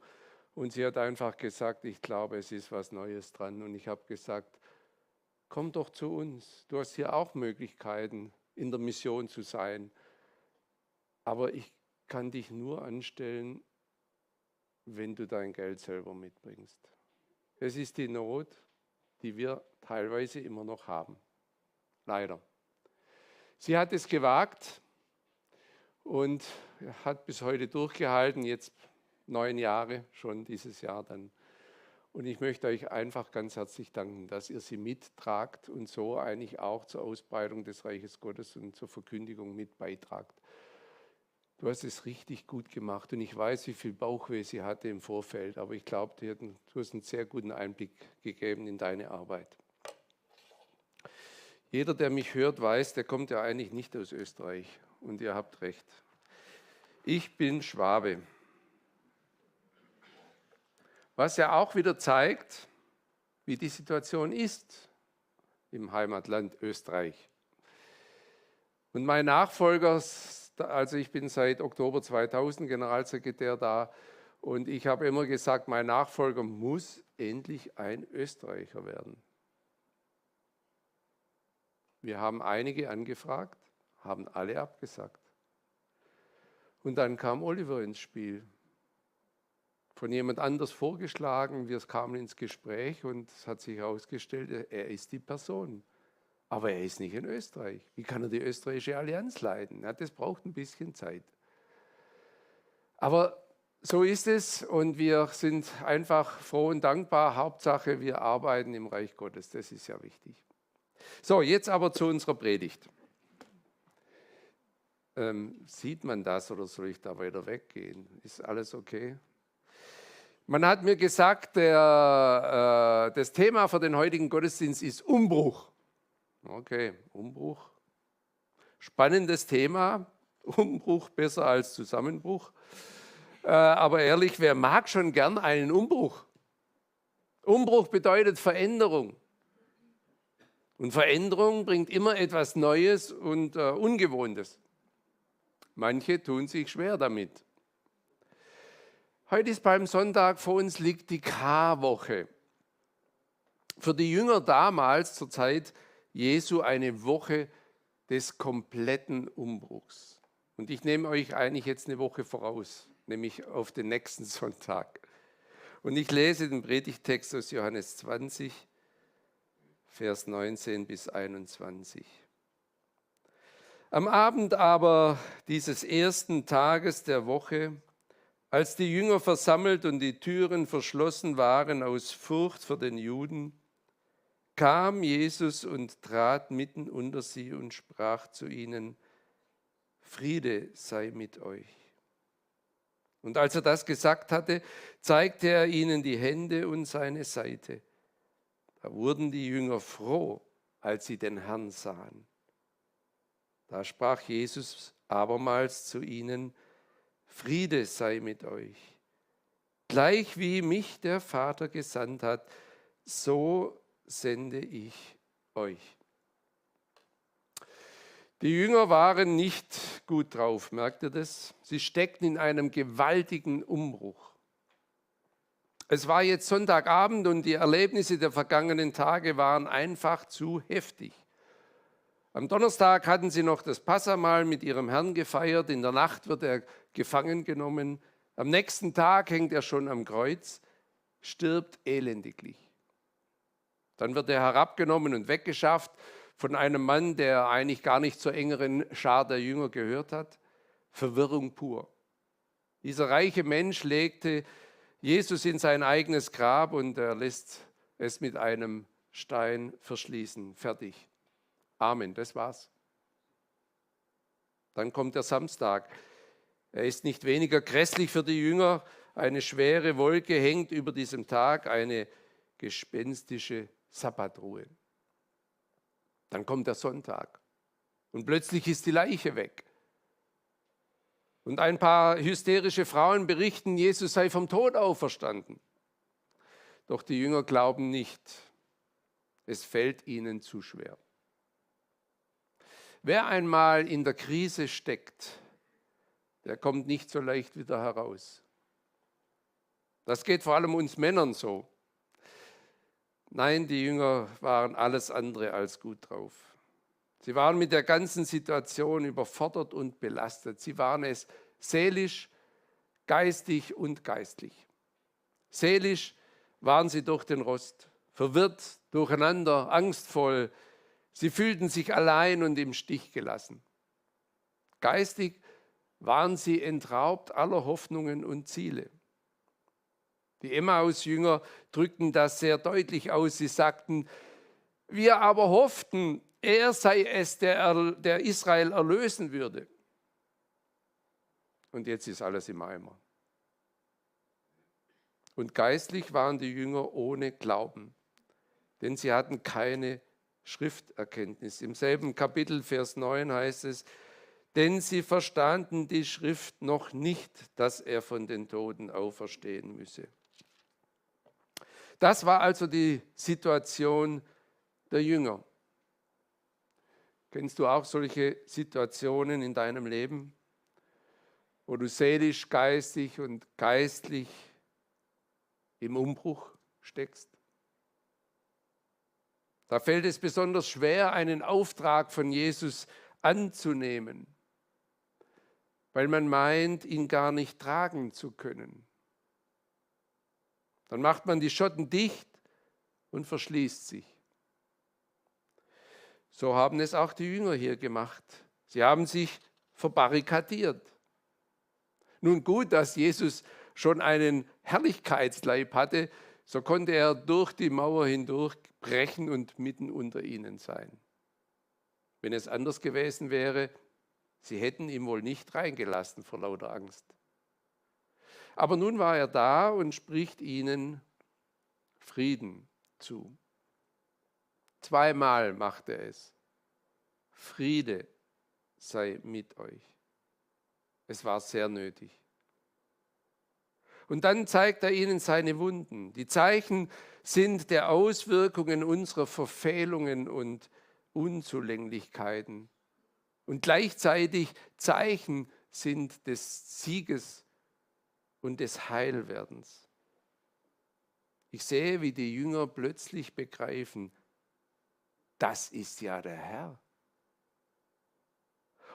und sie hat einfach gesagt, ich glaube, es ist was Neues dran. Und ich habe gesagt, komm doch zu uns. Du hast hier auch Möglichkeiten, in der Mission zu sein. Aber ich kann dich nur anstellen, wenn du dein Geld selber mitbringst. Es ist die Not, die wir teilweise immer noch haben. Leider. Sie hat es gewagt und hat bis heute durchgehalten, jetzt 9 Jahre schon dieses Jahr dann. Und ich möchte euch einfach ganz herzlich danken, dass ihr sie mittragt und so eigentlich auch zur Ausbreitung des Reiches Gottes und zur Verkündigung mit beitragt. Du hast es richtig gut gemacht und ich weiß, wie viel Bauchweh sie hatte im Vorfeld, aber ich glaube, du hast einen sehr guten Einblick gegeben in deine Arbeit. Jeder, der mich hört, weiß, der kommt ja eigentlich nicht aus Österreich und ihr habt recht. Ich bin Schwabe. Was ja auch wieder zeigt, wie die Situation ist im Heimatland Österreich. Und mein Nachfolger, also ich bin seit Oktober 2000 Generalsekretär da und ich habe immer gesagt, mein Nachfolger muss endlich ein Österreicher werden. Wir haben einige angefragt, haben alle abgesagt. Und dann kam Oliver ins Spiel. Von jemand anders vorgeschlagen, wir kamen ins Gespräch und es hat sich herausgestellt, er ist die Person. Aber er ist nicht in Österreich. Wie kann er die österreichische Allianz leiten? Ja, das braucht ein bisschen Zeit. Aber so ist es und wir sind einfach froh und dankbar. Hauptsache, wir arbeiten im Reich Gottes. Das ist ja wichtig. So, jetzt aber zu unserer Predigt. Sieht man das oder soll ich da weiter weggehen? Ist alles okay? Man hat mir gesagt, das Thema für den heutigen Gottesdienst ist Umbruch. Okay, Umbruch. Spannendes Thema. Umbruch besser als Zusammenbruch. Aber ehrlich, wer mag schon gern einen Umbruch? Umbruch bedeutet Veränderung. Und Veränderung bringt immer etwas Neues und Ungewohntes. Manche tun sich schwer damit. Heute ist Palmsonntag, vor uns liegt die Karwoche. Für die Jünger damals, zur Zeit Jesu, eine Woche des kompletten Umbruchs. Und ich nehme euch eigentlich jetzt eine Woche voraus, nämlich auf den nächsten Sonntag. Und ich lese den Predigtext aus Johannes 20, Vers 19 bis 21. Am Abend aber dieses ersten Tages der Woche, als die Jünger versammelt und die Türen verschlossen waren aus Furcht vor den Juden, kam Jesus und trat mitten unter sie und sprach zu ihnen: Friede sei mit euch. Und als er das gesagt hatte, zeigte er ihnen die Hände und seine Seite. Da wurden die Jünger froh, als sie den Herrn sahen. Da sprach Jesus abermals zu ihnen: Friede sei mit euch. Gleich wie mich der Vater gesandt hat, so sende ich euch. Die Jünger waren nicht gut drauf, merkt ihr das? Sie steckten in einem gewaltigen Umbruch. Es war jetzt Sonntagabend und die Erlebnisse der vergangenen Tage waren einfach zu heftig. Am Donnerstag hatten sie noch das Passahmahl mit ihrem Herrn gefeiert. In der Nacht wird er gefangen genommen. Am nächsten Tag hängt er schon am Kreuz, stirbt elendiglich. Dann wird er herabgenommen und weggeschafft von einem Mann, der eigentlich gar nicht zur engeren Schar der Jünger gehört hat. Verwirrung pur. Dieser reiche Mensch legte Jesus in sein eigenes Grab und er lässt es mit einem Stein verschließen. Fertig. Amen, das war's. Dann kommt der Samstag. Er ist nicht weniger grässlich für die Jünger. Eine schwere Wolke hängt über diesem Tag, eine gespenstische Sabbatruhe. Dann kommt der Sonntag und plötzlich ist die Leiche weg. Und ein paar hysterische Frauen berichten, Jesus sei vom Tod auferstanden. Doch die Jünger glauben nicht. Es fällt ihnen zu schwer. Wer einmal in der Krise steckt, der kommt nicht so leicht wieder heraus. Das geht vor allem uns Männern so. Nein, die Jünger waren alles andere als gut drauf. Sie waren mit der ganzen Situation überfordert und belastet. Sie waren es seelisch, geistig und geistlich. Seelisch waren sie durch den Rost, verwirrt, durcheinander, angstvoll. Sie fühlten sich allein und im Stich gelassen. Geistig waren sie entraubt aller Hoffnungen und Ziele. Die Emmaus-Jünger drückten das sehr deutlich aus. Sie sagten, wir aber hofften, er sei es, der Israel erlösen würde. Und jetzt ist alles im Eimer. Und geistlich waren die Jünger ohne Glauben, denn sie hatten keine Schrifterkenntnis. Im selben Kapitel, Vers 9 heißt es, denn sie verstanden die Schrift noch nicht, dass er von den Toten auferstehen müsse. Das war also die Situation der Jünger. Kennst du auch solche Situationen in deinem Leben, wo du seelisch, geistig und geistlich im Umbruch steckst? Da fällt es besonders schwer, einen Auftrag von Jesus anzunehmen, weil man meint, ihn gar nicht tragen zu können. Dann macht man die Schotten dicht und verschließt sich. So haben es auch die Jünger hier gemacht. Sie haben sich verbarrikadiert. Nun gut, dass Jesus schon einen Herrlichkeitsleib hatte, so konnte er durch die Mauer hindurch brechen und mitten unter ihnen sein. Wenn es anders gewesen wäre, sie hätten ihn wohl nicht reingelassen vor lauter Angst. Aber nun war er da und spricht ihnen Frieden zu. Zweimal macht er es. Friede sei mit euch. Es war sehr nötig. Und dann zeigt er ihnen seine Wunden. Die Zeichen sind der Auswirkungen unserer Verfehlungen und Unzulänglichkeiten. Und gleichzeitig Zeichen sind des Sieges und des Heilwerdens. Ich sehe, wie die Jünger plötzlich begreifen, das ist ja der Herr.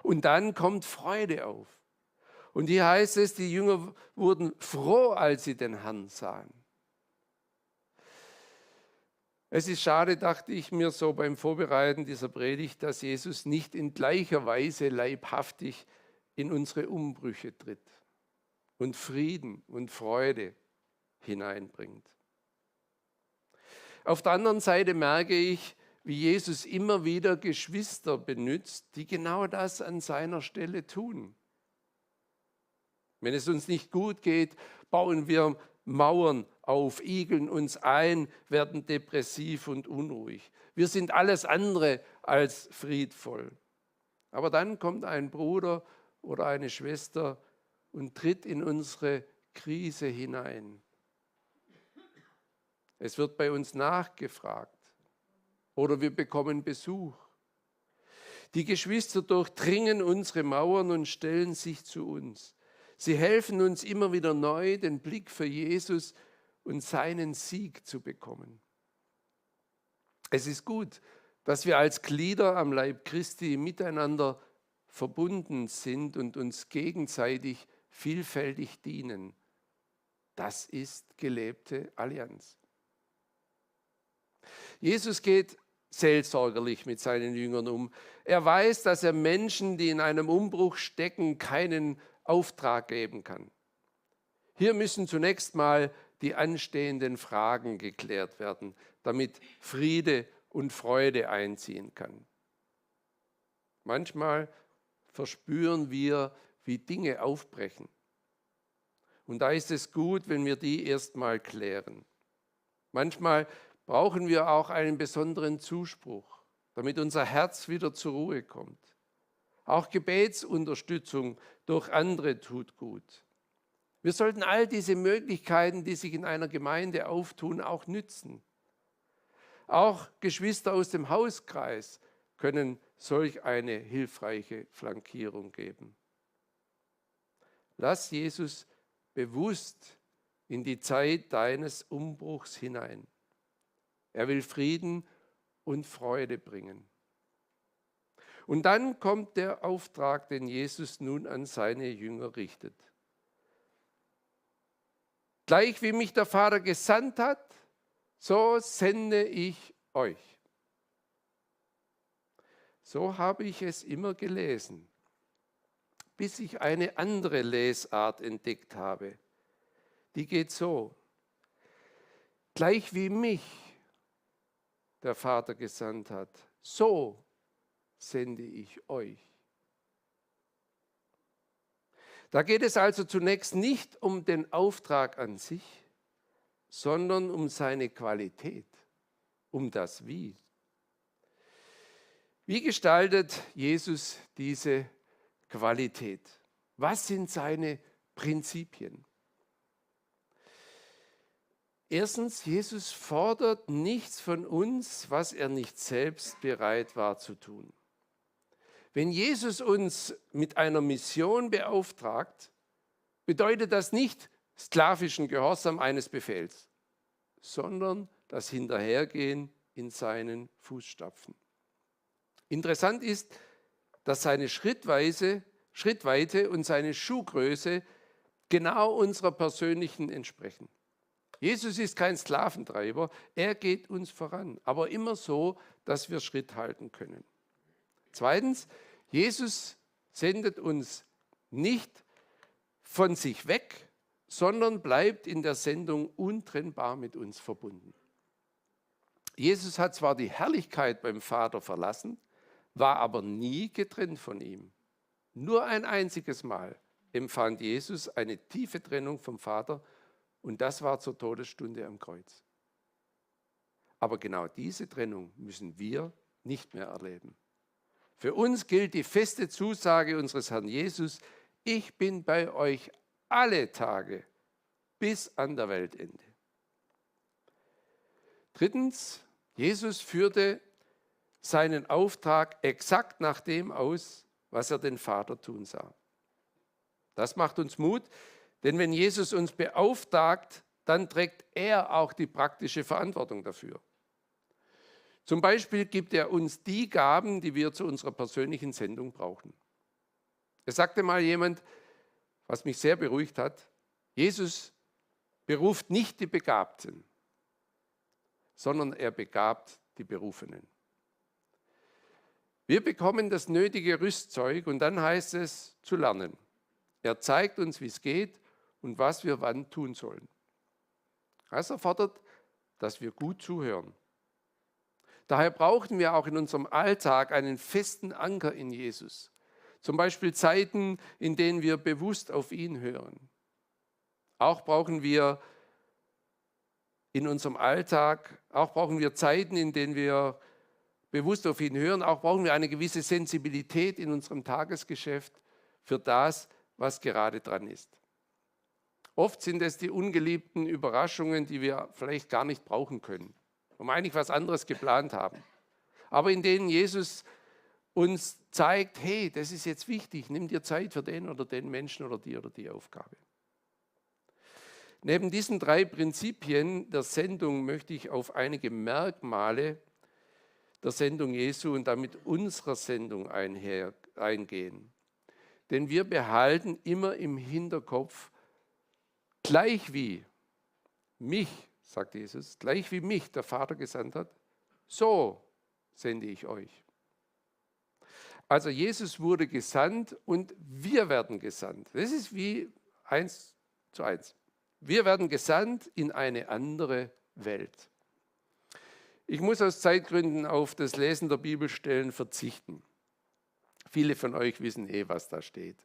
Und dann kommt Freude auf. Und hier heißt es, die Jünger wurden froh, als sie den Herrn sahen. Es ist schade, dachte ich mir so beim Vorbereiten dieser Predigt, dass Jesus nicht in gleicher Weise leibhaftig in unsere Umbrüche tritt und Frieden und Freude hineinbringt. Auf der anderen Seite merke ich, wie Jesus immer wieder Geschwister benutzt, die genau das an seiner Stelle tun. Wenn es uns nicht gut geht, bauen wir Mauern auf, igeln uns ein, werden depressiv und unruhig. Wir sind alles andere als friedvoll. Aber dann kommt ein Bruder oder eine Schwester und tritt in unsere Krise hinein. Es wird bei uns nachgefragt oder wir bekommen Besuch. Die Geschwister durchdringen unsere Mauern und stellen sich zu uns. Sie helfen uns immer wieder neu, den Blick für Jesus und seinen Sieg zu bekommen. Es ist gut, dass wir als Glieder am Leib Christi miteinander verbunden sind und uns gegenseitig vielfältig dienen. Das ist gelebte Allianz. Jesus geht seelsorgerlich mit seinen Jüngern um. Er weiß, dass er Menschen, die in einem Umbruch stecken, keinen Auftrag geben kann. Hier müssen zunächst mal die anstehenden Fragen geklärt werden, damit Friede und Freude einziehen kann. Manchmal verspüren wir, wie Dinge aufbrechen. Und da ist es gut, wenn wir die erst mal klären. Manchmal brauchen wir auch einen besonderen Zuspruch, damit unser Herz wieder zur Ruhe kommt. Auch Gebetsunterstützung durch andere tut gut. Wir sollten all diese Möglichkeiten, die sich in einer Gemeinde auftun, auch nützen. Auch Geschwister aus dem Hauskreis können solch eine hilfreiche Flankierung geben. Lass Jesus bewusst in die Zeit deines Umbruchs hinein. Er will Frieden und Freude bringen. Und dann kommt der Auftrag, den Jesus nun an seine Jünger richtet. Gleich wie mich der Vater gesandt hat, so sende ich euch. So habe ich es immer gelesen, bis ich eine andere Lesart entdeckt habe. Die geht so: Gleich wie mich der Vater gesandt hat, so sende ich euch. Da geht es also zunächst nicht um den Auftrag an sich, sondern um seine Qualität, um das Wie. Wie gestaltet Jesus diese Qualität? Was sind seine Prinzipien? Erstens, Jesus fordert nichts von uns, was er nicht selbst bereit war zu tun. Wenn Jesus uns mit einer Mission beauftragt, bedeutet das nicht sklavischen Gehorsam eines Befehls, sondern das Hinterhergehen in seinen Fußstapfen. Interessant ist, dass seine Schrittweite und seine Schuhgröße genau unserer persönlichen entsprechen. Jesus ist kein Sklaventreiber, er geht uns voran, aber immer so, dass wir Schritt halten können. Zweitens, Jesus sendet uns nicht von sich weg, sondern bleibt in der Sendung untrennbar mit uns verbunden. Jesus hat zwar die Herrlichkeit beim Vater verlassen, war aber nie getrennt von ihm. Nur ein einziges Mal empfand Jesus eine tiefe Trennung vom Vater, und das war zur Todesstunde am Kreuz. Aber genau diese Trennung müssen wir nicht mehr erleben. Für uns gilt die feste Zusage unseres Herrn Jesus: Ich bin bei euch alle Tage bis an der Weltende. Drittens, Jesus führte seinen Auftrag exakt nach dem aus, was er den Vater tun sah. Das macht uns Mut, denn wenn Jesus uns beauftragt, dann trägt er auch die praktische Verantwortung dafür. Zum Beispiel gibt er uns die Gaben, die wir zu unserer persönlichen Sendung brauchen. Es sagte mal jemand, was mich sehr beruhigt hat: Jesus beruft nicht die Begabten, sondern er begabt die Berufenen. Wir bekommen das nötige Rüstzeug und dann heißt es zu lernen. Er zeigt uns, wie es geht und was wir wann tun sollen. Das erfordert, dass wir gut zuhören. Daher brauchen wir auch in unserem Alltag einen festen Anker in Jesus, Zum Beispiel Zeiten, in denen wir bewusst auf ihn hören. Auch brauchen wir in unserem Alltag, auch brauchen wir Zeiten, in denen wir bewusst auf ihn hören. Auch brauchen wir eine gewisse Sensibilität in unserem Tagesgeschäft für das, was gerade dran ist. Oft sind es die ungeliebten Überraschungen, die wir vielleicht gar nicht brauchen können, wo wir eigentlich was anderes geplant haben. Aber in denen Jesus uns zeigt, hey, das ist jetzt wichtig, nimm dir Zeit für den oder den Menschen oder die Aufgabe. Neben diesen 3 Prinzipien der Sendung möchte ich auf einige Merkmale der Sendung Jesu und damit unserer Sendung eingehen. Denn wir behalten immer im Hinterkopf, gleich wie mich, sagt Jesus, gleich wie mich der Vater gesandt hat, so sende ich euch. Also Jesus wurde gesandt und wir werden gesandt. Das ist wie 1:1. Wir werden gesandt in eine andere Welt. Ich muss aus Zeitgründen auf das Lesen der Bibelstellen verzichten. Viele von euch wissen was da steht,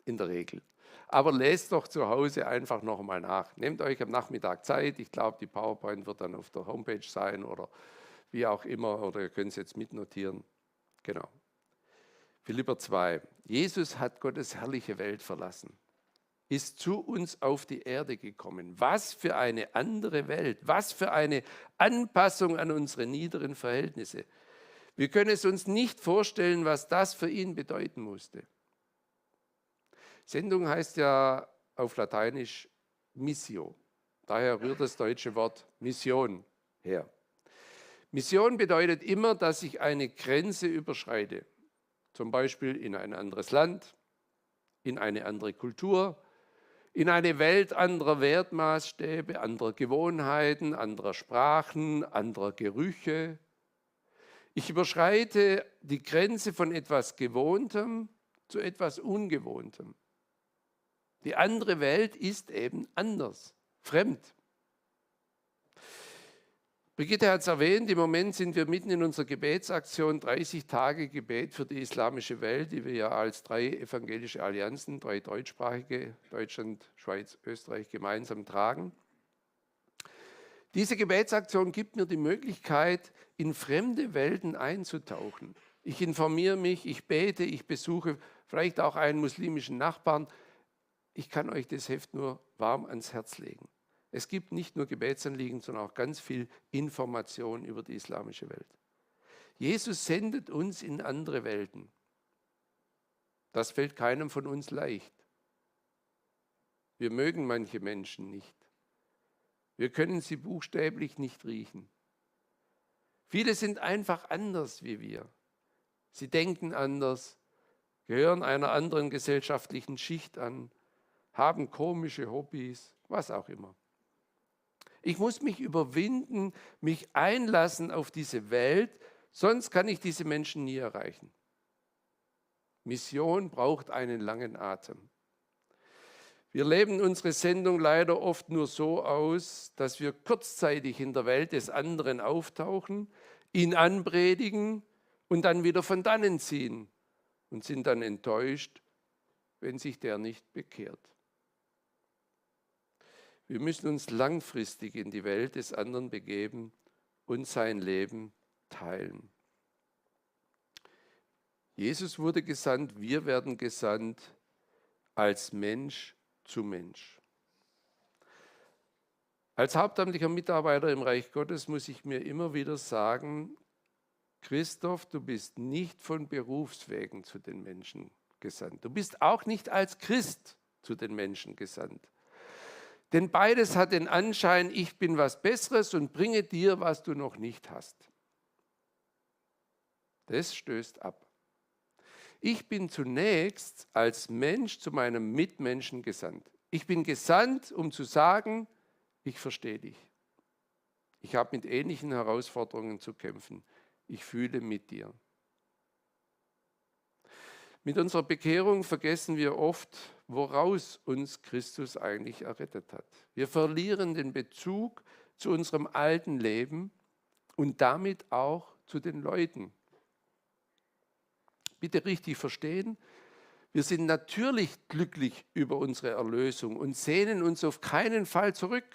in der Regel. Aber lest doch zu Hause einfach nochmal nach. Nehmt euch am Nachmittag Zeit. Ich glaube, die PowerPoint wird dann auf der Homepage sein oder wie auch immer. Oder ihr könnt es jetzt mitnotieren. Genau. Philipper 2. Jesus hat Gottes herrliche Welt verlassen, ist zu uns auf die Erde gekommen. Was für eine andere Welt, was für eine Anpassung an unsere niederen Verhältnisse. Wir können es uns nicht vorstellen, was das für ihn bedeuten musste. Sendung heißt ja auf Lateinisch Missio. Daher rührt das deutsche Wort Mission her. Mission bedeutet immer, dass ich eine Grenze überschreite. Zum Beispiel in ein anderes Land, in eine andere Kultur, in eine Welt anderer Wertmaßstäbe, anderer Gewohnheiten, anderer Sprachen, anderer Gerüche. Ich überschreite die Grenze von etwas Gewohntem zu etwas Ungewohntem. Die andere Welt ist eben anders, fremd. Brigitte hat es erwähnt, im Moment sind wir mitten in unserer Gebetsaktion 30 Tage Gebet für die islamische Welt, die wir ja als 3 evangelische Allianzen, 3 deutschsprachige, Deutschland, Schweiz, Österreich gemeinsam tragen. Diese Gebetsaktion gibt mir die Möglichkeit, in fremde Welten einzutauchen. Ich informiere mich, ich bete, ich besuche vielleicht auch einen muslimischen Nachbarn. Ich kann euch das Heft nur warm ans Herz legen. Es gibt nicht nur Gebetsanliegen, sondern auch ganz viel Information über die islamische Welt. Jesus sendet uns in andere Welten. Das fällt keinem von uns leicht. Wir mögen manche Menschen nicht. Wir können sie buchstäblich nicht riechen. Viele sind einfach anders wie wir. Sie denken anders, gehören einer anderen gesellschaftlichen Schicht an, haben komische Hobbys, was auch immer. Ich muss mich überwinden, mich einlassen auf diese Welt, sonst kann ich diese Menschen nie erreichen. Mission braucht einen langen Atem. Wir leben unsere Sendung leider oft nur so aus, dass wir kurzzeitig in der Welt des anderen auftauchen, ihn anpredigen und dann wieder von dannen ziehen und sind dann enttäuscht, wenn sich der nicht bekehrt. Wir müssen uns langfristig in die Welt des anderen begeben und sein Leben teilen. Jesus wurde gesandt, wir werden gesandt als Mensch zu Mensch. Als hauptamtlicher Mitarbeiter im Reich Gottes muss ich mir immer wieder sagen, Christoph, du bist nicht von Berufswegen zu den Menschen gesandt. Du bist auch nicht als Christ zu den Menschen gesandt. Denn beides hat den Anschein, ich bin was Besseres und bringe dir, was du noch nicht hast. Das stößt ab. Ich bin zunächst als Mensch zu meinem Mitmenschen gesandt. Ich bin gesandt, um zu sagen, ich verstehe dich. Ich habe mit ähnlichen Herausforderungen zu kämpfen. Ich fühle mit dir. Mit unserer Bekehrung vergessen wir oft, woraus uns Christus eigentlich errettet hat. Wir verlieren den Bezug zu unserem alten Leben und damit auch zu den Leuten. bitte richtig verstehen. Wir sind natürlich glücklich über unsere Erlösung und sehnen uns auf keinen Fall zurück.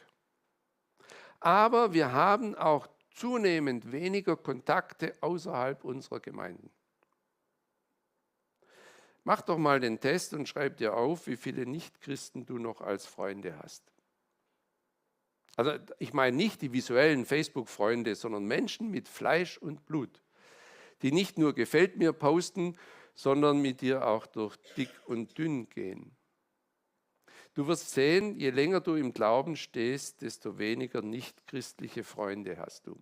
Aber wir haben auch zunehmend weniger Kontakte außerhalb unserer Gemeinden. Mach doch mal den Test und schreib dir auf, wie viele Nichtchristen du noch als Freunde hast. Also ich meine nicht die visuellen Facebook-Freunde, sondern Menschen mit Fleisch und Blut, die nicht nur gefällt mir posten, sondern mit dir auch durch dick und dünn gehen. Du wirst sehen, je länger du im Glauben stehst, desto weniger nichtchristliche Freunde hast du.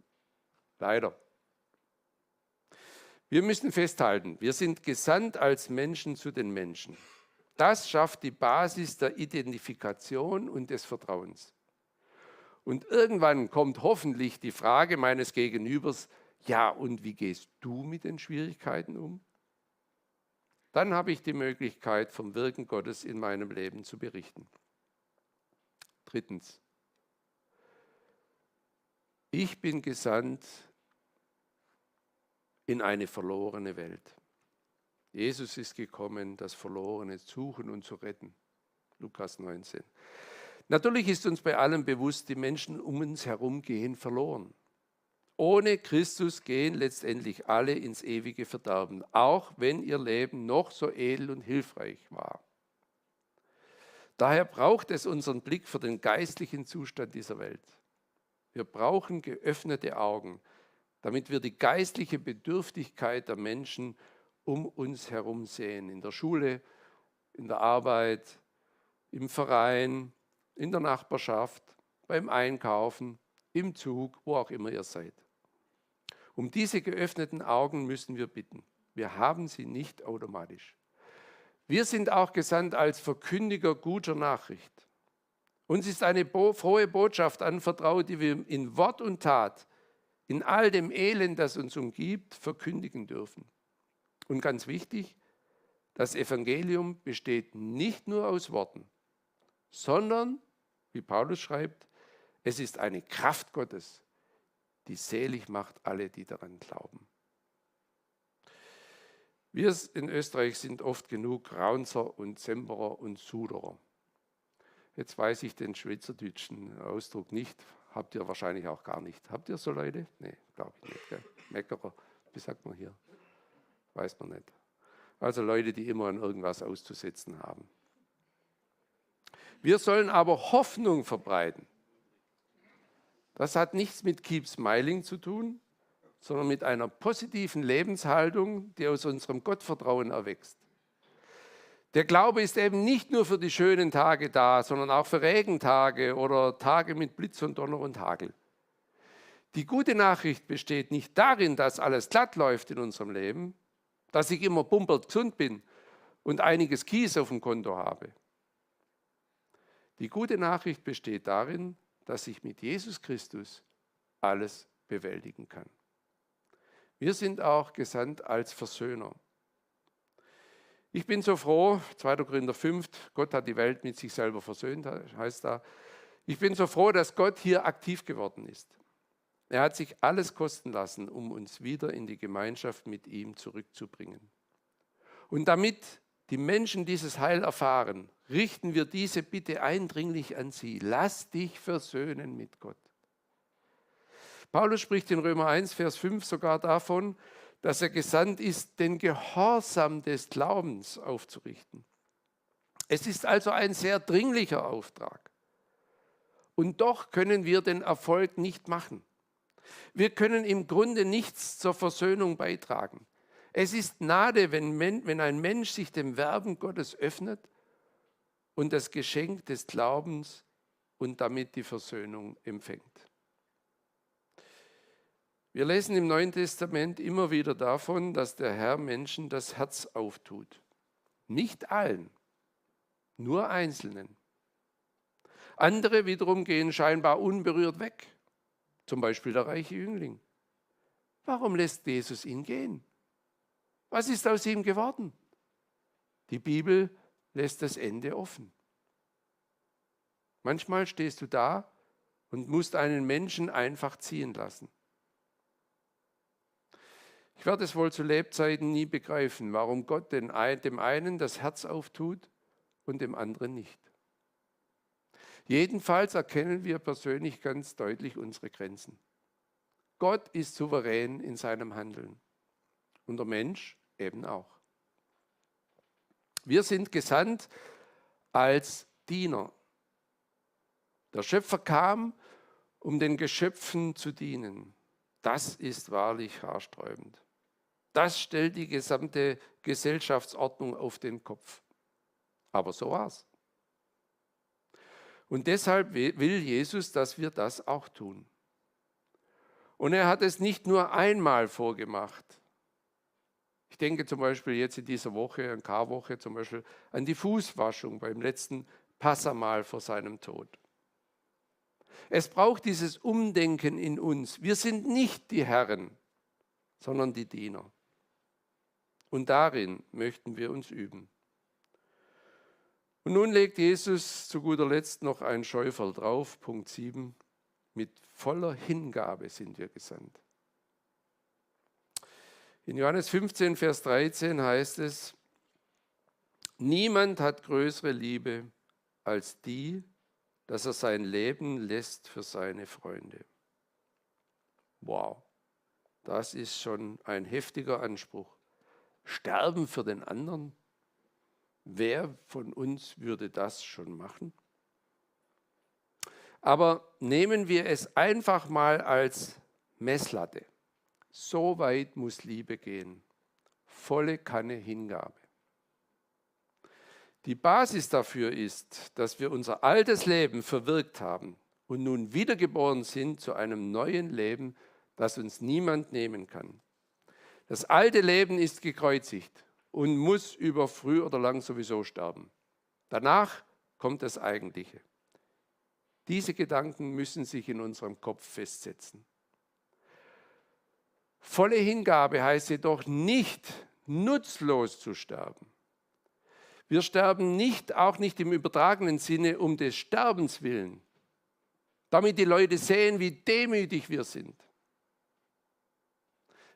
Leider. Wir müssen festhalten, wir sind gesandt als Menschen zu den Menschen. Das schafft die Basis der Identifikation und des Vertrauens. Und irgendwann kommt hoffentlich die Frage meines Gegenübers, ja, und wie gehst du mit den Schwierigkeiten um? Dann habe ich die Möglichkeit, vom Wirken Gottes in meinem Leben zu berichten. Drittens. Ich bin gesandt in eine verlorene Welt. Jesus ist gekommen, das Verlorene zu suchen und zu retten. Lukas 19. Natürlich ist uns bei allem bewusst, die Menschen um uns herum gehen verloren. Ohne Christus gehen letztendlich alle ins ewige Verderben, auch wenn ihr Leben noch so edel und hilfreich war. Daher braucht es unseren Blick für den geistlichen Zustand dieser Welt. Wir brauchen geöffnete Augen, damit wir die geistliche Bedürftigkeit der Menschen um uns herum sehen. In der Schule, in der Arbeit, im Verein, in der Nachbarschaft, beim Einkaufen, im Zug, wo auch immer ihr seid. Um diese geöffneten Augen müssen wir bitten. Wir haben sie nicht automatisch. Wir sind auch gesandt als Verkündiger guter Nachricht. Uns ist eine frohe Botschaft anvertraut, die wir in Wort und Tat, in all dem Elend, das uns umgibt, verkündigen dürfen. Und ganz wichtig, das Evangelium besteht nicht nur aus Worten, sondern, wie Paulus schreibt, es ist eine Kraft Gottes, die selig macht alle, die daran glauben. Wir in Österreich sind oft genug Raunzer und Semperer und Suderer. Jetzt weiß ich den schweizerdeutschen Ausdruck nicht, habt ihr wahrscheinlich auch gar nicht. Habt ihr so Leute? Nee, glaube ich nicht. Gell? Meckerer, wie sagt man hier? Weiß man nicht. Also Leute, die immer an irgendwas auszusetzen haben. Wir sollen aber Hoffnung verbreiten. Das hat nichts mit Keep Smiling zu tun, sondern mit einer positiven Lebenshaltung, die aus unserem Gottvertrauen erwächst. Der Glaube ist eben nicht nur für die schönen Tage da, sondern auch für Regentage oder Tage mit Blitz und Donner und Hagel. Die gute Nachricht besteht nicht darin, dass alles glatt läuft in unserem Leben, dass ich immer pumperl gesund bin und einiges Kies auf dem Konto habe. Die gute Nachricht besteht darin, dass ich mit Jesus Christus alles bewältigen kann. Wir sind auch gesandt als Versöhner. Ich bin so froh, 2. Korinther 5, Gott hat die Welt mit sich selber versöhnt, heißt da. Ich bin so froh, dass Gott hier aktiv geworden ist. Er hat sich alles kosten lassen, um uns wieder in die Gemeinschaft mit ihm zurückzubringen. Und damit die Menschen dieses Heil erfahren, richten wir diese Bitte eindringlich an sie. Lass dich versöhnen mit Gott. Paulus spricht in Römer 1, Vers 5 sogar davon, dass er gesandt ist, den Gehorsam des Glaubens aufzurichten. Es ist also ein sehr dringlicher Auftrag. Und doch können wir den Erfolg nicht machen. Wir können im Grunde nichts zur Versöhnung beitragen. Es ist Gnade, wenn ein Mensch sich dem Werben Gottes öffnet und das Geschenk des Glaubens und damit die Versöhnung empfängt. Wir lesen im Neuen Testament immer wieder davon, dass der Herr Menschen das Herz auftut. Nicht allen, nur Einzelnen. Andere wiederum gehen scheinbar unberührt weg. Zum Beispiel der reiche Jüngling. Warum lässt Jesus ihn gehen? Was ist aus ihm geworden? Die Bibel lässt das Ende offen. Manchmal stehst du da und musst einen Menschen einfach ziehen lassen. Ich werde es wohl zu Lebzeiten nie begreifen, warum Gott dem einen das Herz auftut und dem anderen nicht. Jedenfalls erkennen wir persönlich ganz deutlich unsere Grenzen. Gott ist souverän in seinem Handeln und der Mensch eben auch. Wir sind gesandt als Diener. Der Schöpfer kam, um den Geschöpfen zu dienen. Das ist wahrlich haarsträubend. Das stellt die gesamte Gesellschaftsordnung auf den Kopf. Aber so war's. Und deshalb will Jesus, dass wir das auch tun. Und er hat es nicht nur einmal vorgemacht. Ich denke zum Beispiel jetzt in dieser Woche, an Karwoche zum Beispiel, an die Fußwaschung beim letzten Passamahl vor seinem Tod. Es braucht dieses Umdenken in uns. Wir sind nicht die Herren, sondern die Diener. Und darin möchten wir uns üben. Und nun legt Jesus zu guter Letzt noch ein Schäuferl drauf, Punkt 7. Mit voller Hingabe sind wir gesandt. In Johannes 15, Vers 13 heißt es, niemand hat größere Liebe als die, dass er sein Leben lässt für seine Freunde. Wow, das ist schon ein heftiger Anspruch. Sterben für den anderen? Wer von uns würde das schon machen? Aber nehmen wir es einfach mal als Messlatte. So weit muss Liebe gehen. Volle Kanne Hingabe. Die Basis dafür ist, dass wir unser altes Leben verwirkt haben und nun wiedergeboren sind zu einem neuen Leben, das uns niemand nehmen kann. Das alte Leben ist gekreuzigt und muss über früh oder lang sowieso sterben. Danach kommt das Eigentliche. Diese Gedanken müssen sich in unserem Kopf festsetzen. Volle Hingabe heißt jedoch nicht, nutzlos zu sterben. Wir sterben nicht, auch nicht im übertragenen Sinne, um des Sterbens willen, damit die Leute sehen, wie demütig wir sind.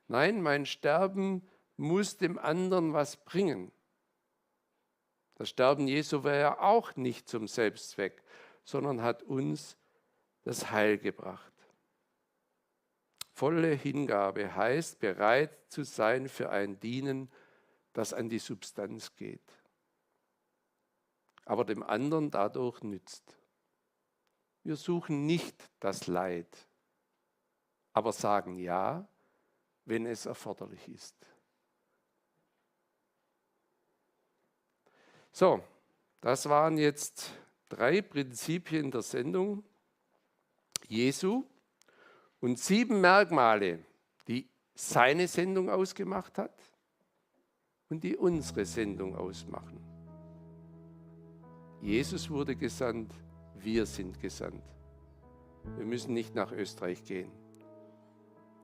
Nein, mein Sterben muss dem anderen was bringen. Das Sterben Jesu war ja auch nicht zum Selbstzweck, sondern hat uns das Heil gebracht. Volle Hingabe heißt, bereit zu sein für ein Dienen, das an die Substanz geht, aber dem anderen dadurch nützt. Wir suchen nicht das Leid, aber sagen ja, wenn es erforderlich ist. So, das waren jetzt 3 Prinzipien der Sendung Jesu und 7 Merkmale, die seine Sendung ausgemacht hat und die unsere Sendung ausmachen. Jesus wurde gesandt, wir sind gesandt. Wir müssen nicht nach Österreich gehen.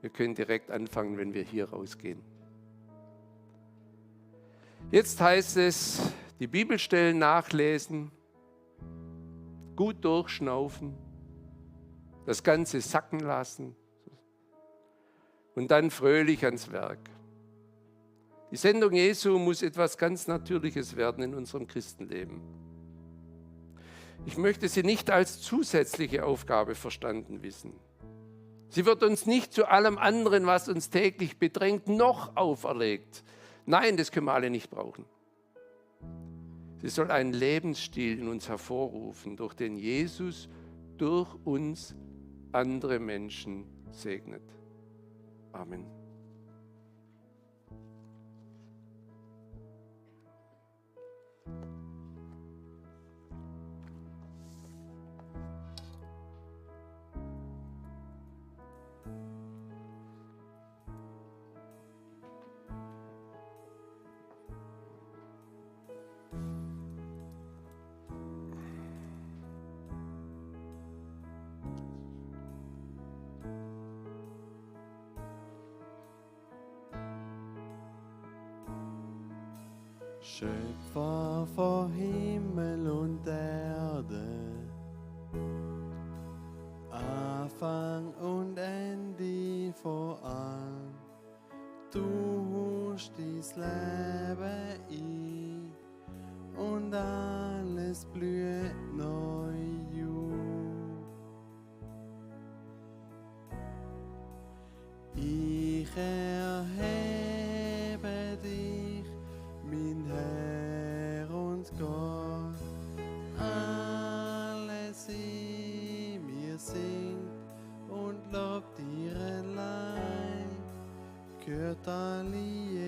Wir können direkt anfangen, wenn wir hier rausgehen. Jetzt heißt es, die Bibelstellen nachlesen, gut durchschnaufen, das Ganze sacken lassen und dann fröhlich ans Werk. Die Sendung Jesu muss etwas ganz Natürliches werden in unserem Christenleben. Ich möchte sie nicht als zusätzliche Aufgabe verstanden wissen. Sie wird uns nicht zu allem anderen, was uns täglich bedrängt, noch auferlegt. Nein, das können wir alle nicht brauchen. Sie soll einen Lebensstil in uns hervorrufen, durch den Jesus durch uns andere Menschen segnet. Amen. Schöpfer vor Himmel und Erde, Anfang und Ende vor allem, du dies Leben ein und alles blüht neu auf. Ich erhebe dich, mein Herr und Gott, alles in mir singt und lobt dir allein, gehört alle Ehre.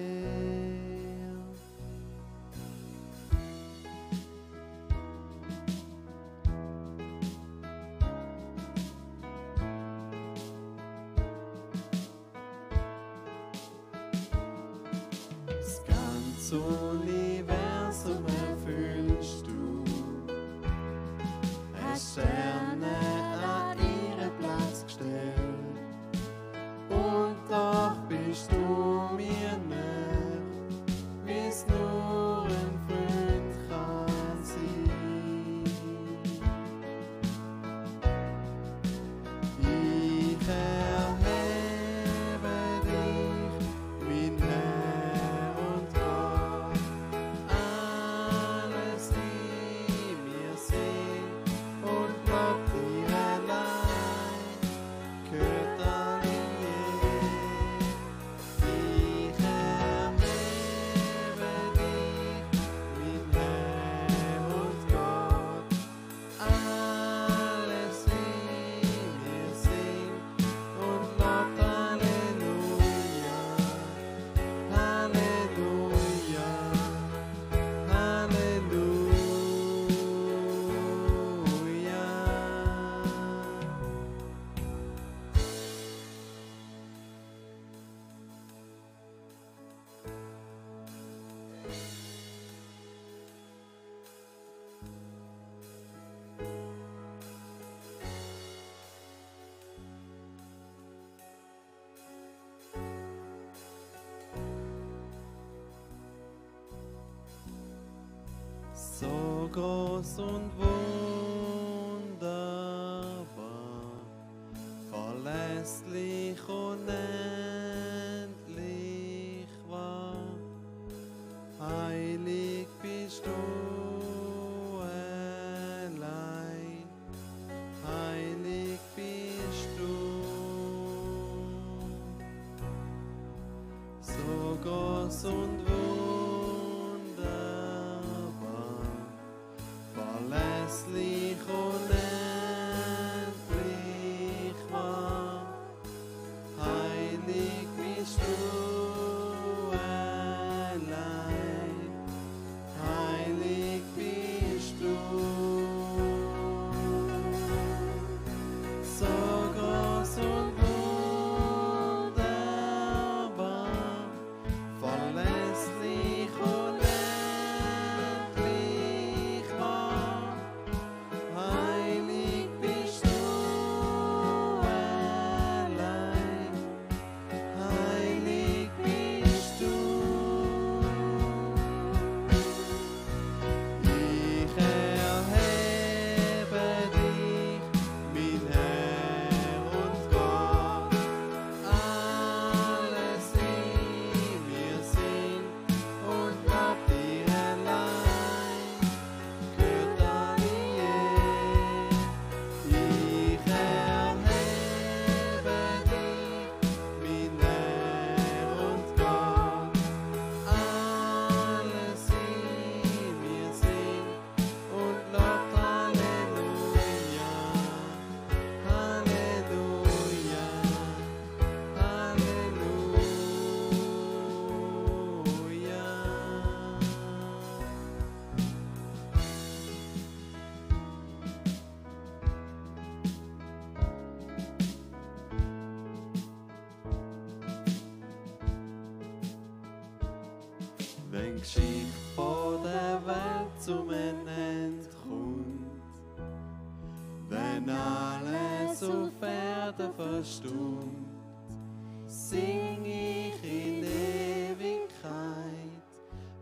Das ganze Universum erfüllst du, hast Sterne an ihren Platz gestellt, und doch bist du mir näher, wie's nur ein Freund kann sein. Ich erhebe dich, mein Herr und Gott, alles in mir singt und lobt dir allein, gehört alle Ehre. Ich erhebe dich, mein Herr und Gott, alles in mir singt und lobt Halleluja, Halleluja, so groß und wunderbar, verlässlich unendlich wahr. Heilig bist du allein, heilig bist du. So groß und wunderbar, verlässlich unendlich wahr. Heilig bist du allein, heilig bist du. So groß und wunderbar, verlässlich unendlich wahr. Heilig bist du allein, heilig bist du. Ich erhebe dich, mein Herr und Gott, alles in mir singt und lobt dir allein, gehört alle Ehre. Ich erhebe dich, mein Herr und Gott, alles in mir singt und lobt Halleluja, Halleluja, Halleluja. Wenn Geschichte von der Welt zum Ende kommt, wenn alles auf Erden verstummt, sing ich in Ewigkeit,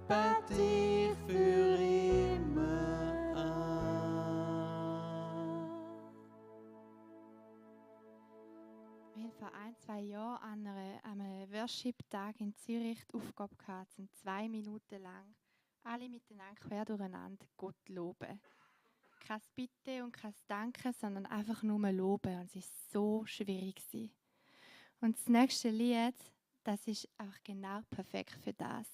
bet ich für immer an. Wir haben vor 1-2 Jahren an einem Worship-Tag in Zürich die Aufgabe gehabt, 2 Minuten lang alle miteinander quer durcheinander Gott loben. Kein Bitte und kein Danke, sondern einfach nur loben. Und es war so schwierig. Und das nächste Lied, das ist auch genau perfekt für das.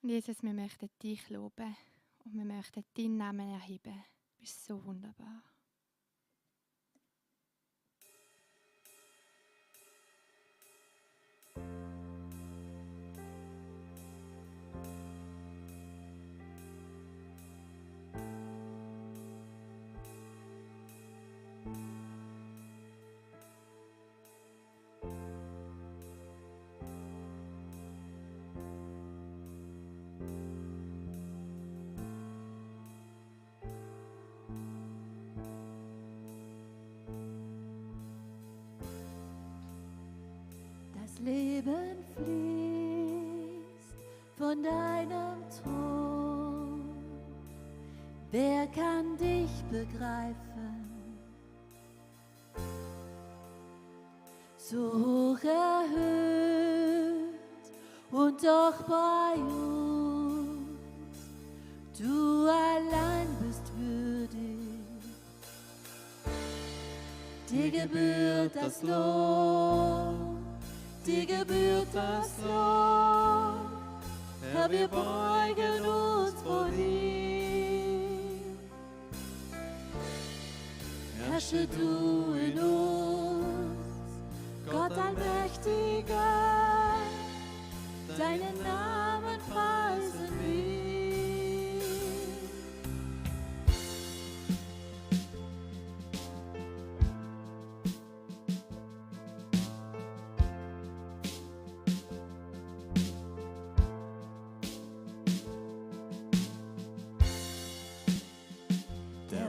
Und Jesus, wir möchten dich loben und wir möchten deinen Namen erheben. Du bist so wunderbar. Das Leben fließt von deinem Thron. Wer kann dich begreifen? So hoch erhöht und doch bei uns. Du allein bist würdig. Dir gebührt das Lob. Dir gebührt das Lob, Herr, wir beugen uns vor dir. Herrsche du in uns, Gott Allmächtiger, deinen Namen preisen wir.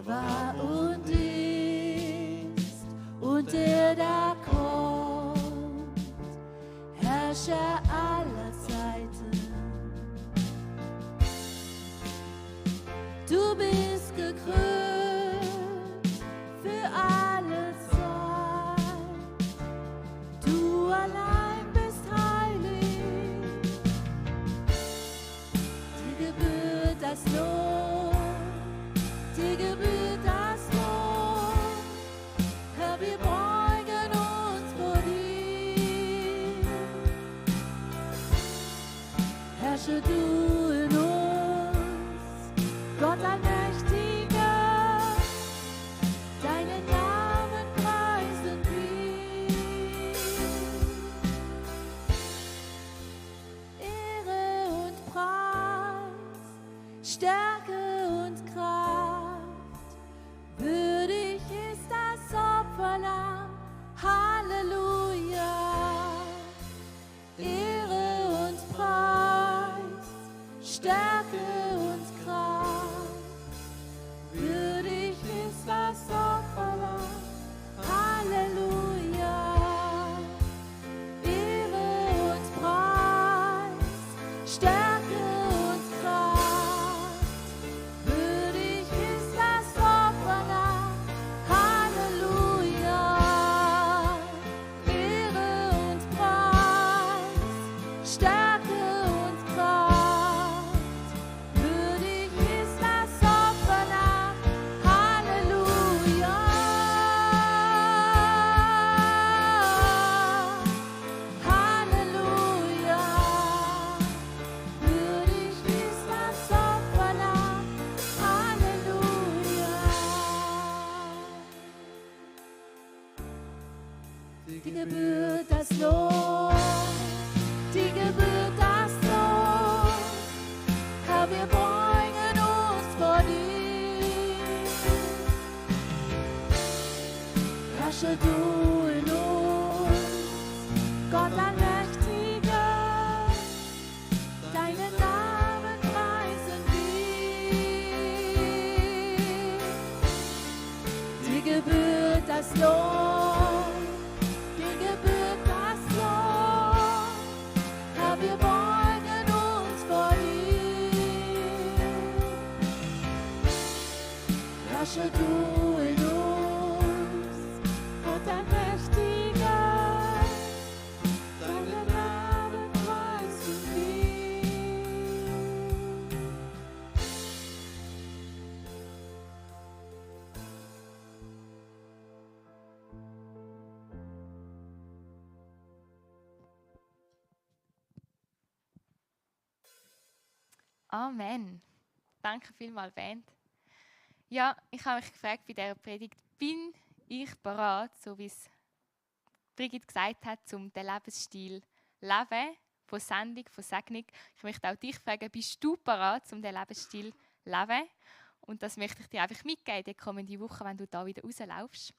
War und ist und der da kommt, Herrscher aller Zeiten. Du bist gekrönt für alle Zeit, du allein bist heilig, dir gebührt das Lob. Dir gebührt das Lob, Herr, wir beugen uns vor dir. Herrsche du in uns, Gott Allmächtiger, deinen Namen preisen wir. Ehre und Preis, Stärke und Kraft. Würdig ist das Opferlamm, Halleluja. Ehre und Preis, Stärke und Kraft. Würdig ist das Opferlamm, Halleluja. Ehre und Preis, Stärke und Kraft. Würdig ist das Opferlamm, Halleluja. Ehre und Preis, Stärke und Kraft. Würdig ist das Opferlamm, Halleluja. Halleluja. Würdig ist das Opferlamm, Halleluja. Dir gebührt das Lob, dir gebührt das Lob, Herr, wir beugen uns vor dir. Herrsche du in uns, Gott Allmächtiger, deinen Namen preisen wir. Dir gebührt das Lob, dir gebührt das Lob, Herr, wir beugen uns vor dir. Herrsche du in uns, Gott Allmächtiger, Amen. Danke vielmals, Band. Ja, ich habe mich gefragt bei dieser Predigt, bin ich bereit, so wie es Brigitte gesagt hat, um den Lebensstil leben, von Sendung, von Segnung. Ich möchte auch dich fragen, bist du bereit, um den Lebensstil leben? Und das möchte ich dir einfach mitgeben, die kommende Woche, wenn du da wieder rauslaufst.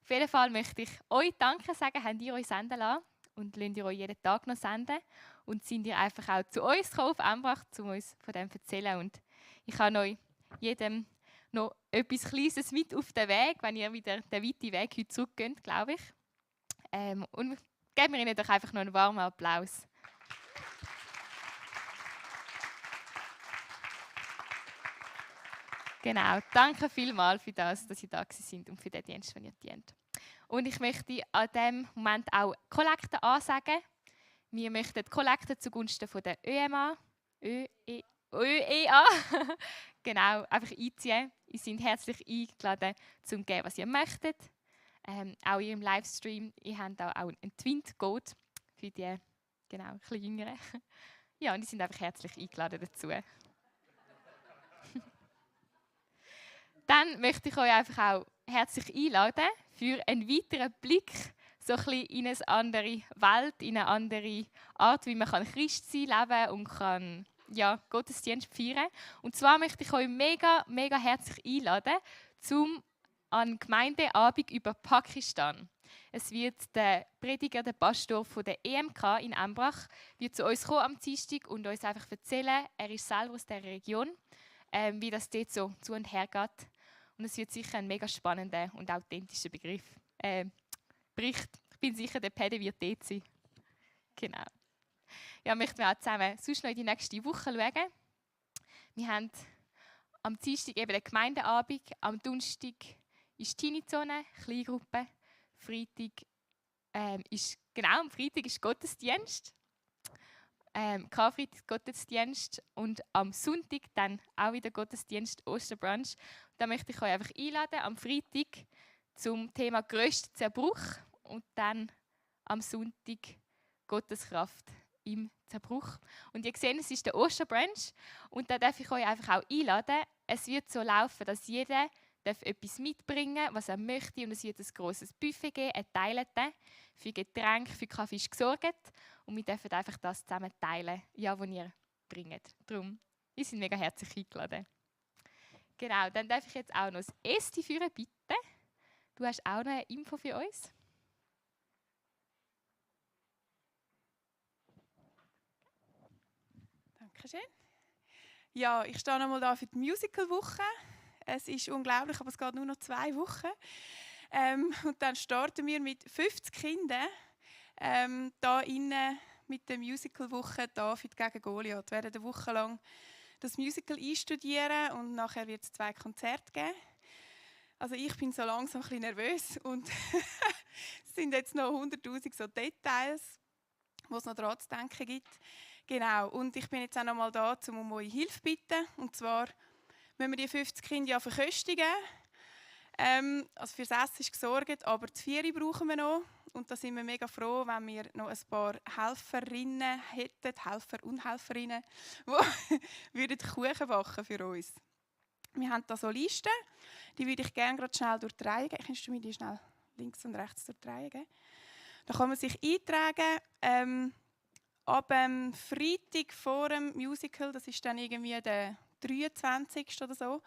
Auf jeden Fall möchte ich euch Danke sagen, habt ihr euch senden lassen und lasst ihr euch jeden Tag noch senden. Und sind ihr einfach auch zu uns gekommen auf Embrach, um uns von dem zu erzählen. Und ich habe euch jedem noch etwas Kleines mit auf den Weg, wenn ihr wieder den weiten Weg heute zurückgeht, glaube ich. Und geben wir ihnen doch einfach noch einen warmen Applaus. Genau, danke vielmals für das, dass ihr da sind und für den Dienst, den ihr dient. Und ich möchte an diesem Moment auch Kollekte ansagen. Wir möchten Kollekte zugunsten von der ÖEA, genau, einfach einziehen. Ihr seid herzlich eingeladen, zum zu geben, was ihr möchtet. Auch ihr im Livestream, ihr habt auch einen Twint-Code für die, genau, ein bisschen Jüngeren. Ja, und die sind einfach herzlich eingeladen dazu. Dann möchte ich euch einfach auch herzlich einladen für einen weiteren Blick so ein bisschen in eine andere Welt, in eine andere Art, wie man Christ sein leben und kann, ja, Gottesdienst feiern. Und zwar möchte ich euch mega, mega herzlich einladen zum an Gemeindeabend über Pakistan. Es wird der Prediger, der Pastor von der EMK in Embrach, wird zu uns kommen am Dienstag und uns einfach erzählen, er ist selber aus dieser Region, wie das dort so zu und her geht. Und es wird sicher ein mega spannender und authentischer Bericht. Ich bin sicher, der Pede wird dort sein. Genau. Ja, möchten wir auch zusammen sonst noch in die nächste Woche schauen. Wir haben am Dienstag eben den Gemeindeabend, am Donnerstag ist Teenie-Zone, Kleingruppe. Am Freitag ist Gottesdienst. Karfreitag Gottesdienst und am Sonntag dann auch wieder Gottesdienst, Osterbrunch. Da möchte ich euch einfach einladen, am Freitag zum Thema grösster Zerbruch und dann am Sonntag Gottes Kraft im Zerbruch. Und ihr seht, es ist der Osterbrunch und da darf ich euch einfach auch einladen. Es wird so laufen, dass jeder etwas mitbringen, was er möchte, und es wird ein grosses Buffet geben, ein Teilete. Für Getränke, für Kaffee ist gesorgt und wir dürfen einfach das zusammen teilen, ja, was ihr bringt. Darum, wir sind mega herzlich eingeladen. Genau, dann darf ich jetzt auch noch das Esti führen, bitte. Du hast auch noch eine Info für uns. Dankeschön. Ja, ich stehe noch mal da für die Musical-Woche. Es ist unglaublich, aber es geht nur noch 2 Wochen. Und dann starten wir mit 50 Kindern da innen mit der Musical-Woche David gegen Goliath. Wir werden eine Woche lang das Musical einstudieren und nachher wird es 2 Konzerte geben. Also ich bin so langsam ein bisschen nervös und es sind jetzt noch 100'000 so Details, wo es noch daran zu denken gibt. Genau, und ich bin jetzt auch noch mal da, um eure Hilfe zu bitten. Und zwar müssen wir die 50 Kinder ja verköstigen. Also fürs Essen ist gesorgt, aber die 4 brauchen wir noch. Und da sind wir mega froh, wenn wir noch ein paar Helferinnen hätten, Helfer und Helferinnen, die Kuchen backen für uns. Wir haben da so Listen, die würde ich gerne gerade schnell durch die Reihe geben. Kannst du mir die schnell links und rechts durch die Reihe geben? Da kann man sich eintragen. Ab dem Freitag vor dem Musical, das ist dann irgendwie der 23. oder so,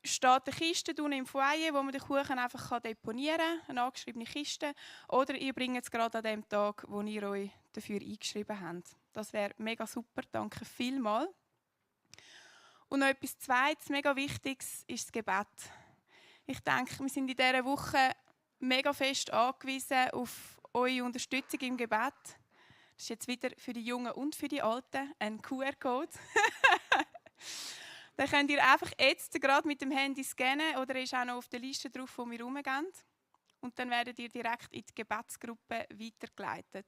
steht eine Kiste unten im Foyer, wo man den Kuchen einfach deponieren kann, eine angeschriebene Kiste. Oder ihr bringt es gerade an dem Tag, wo ihr euch dafür eingeschrieben habt. Das wäre mega super, danke vielmals. Und noch etwas Zweites, mega Wichtiges, ist das Gebet. Ich denke, wir sind in dieser Woche mega fest angewiesen auf eure Unterstützung im Gebet. Das ist jetzt wieder für die Jungen und für die Alten ein QR-Code. Den könnt ihr einfach jetzt gerade mit dem Handy scannen oder ist auch noch auf der Liste drauf, wo wir rumgehen. Und dann werdet ihr direkt in die Gebetsgruppe weitergeleitet.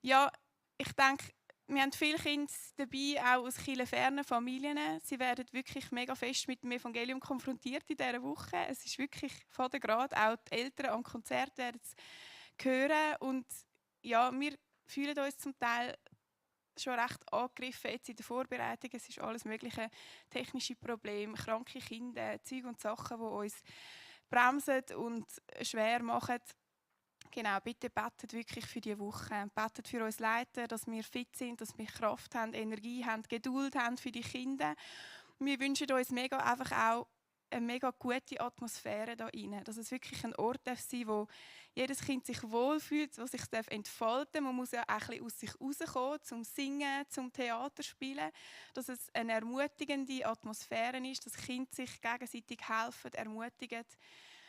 Ja, ich denke, wir haben viele Kinder dabei, auch aus kirchenfernen Familien. Sie werden wirklich mega fest mit dem Evangelium konfrontiert in dieser Woche. Es ist wirklich von der Grad, auch die Eltern am Konzert werden es hören. Und ja, wir fühlen uns zum Teil schon recht angegriffen jetzt in der Vorbereitung. Es ist alles mögliche technische Probleme, kranke Kinder, Zeug und Sachen, die uns bremsen und schwer machen. Genau, bitte betet wirklich für diese Woche. Betet für uns Leiter, dass wir fit sind, dass wir Kraft haben, Energie haben, Geduld haben für die Kinder. Wir wünschen uns mega einfach auch eine mega gute Atmosphäre da rein. Dass es wirklich ein Ort sein darf, wo jedes Kind sich wohlfühlt, wo sich entfalten darf. Man muss ja auch ein bisschen aus sich rauskommen, zum Singen, zum Theater spielen. Dass es eine ermutigende Atmosphäre ist, dass Kinder sich gegenseitig helfen, ermutigen,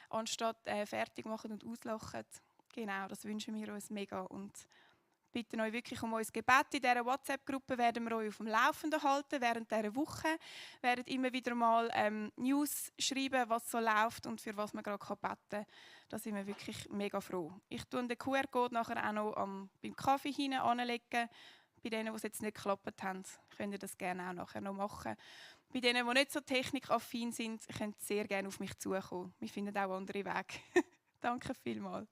anstatt fertig machen und auslachen. Genau, das wünschen wir uns mega. Und bitten euch wirklich um unser Gebet. In dieser WhatsApp-Gruppe werden wir euch auf dem Laufenden halten während dieser Woche. Wir werden immer wieder mal News schreiben, was so läuft und für was man gerade beten kann. Da sind wir wirklich mega froh. Ich tue den QR-Code nachher auch noch beim Kaffee hinten anlegen. Bei denen, die es jetzt nicht geklappt haben, könnt ihr das gerne auch nachher noch machen. Bei denen, die nicht so technikaffin sind, könnt ihr sehr gerne auf mich zukommen. Wir finden auch andere Wege. Danke vielmals.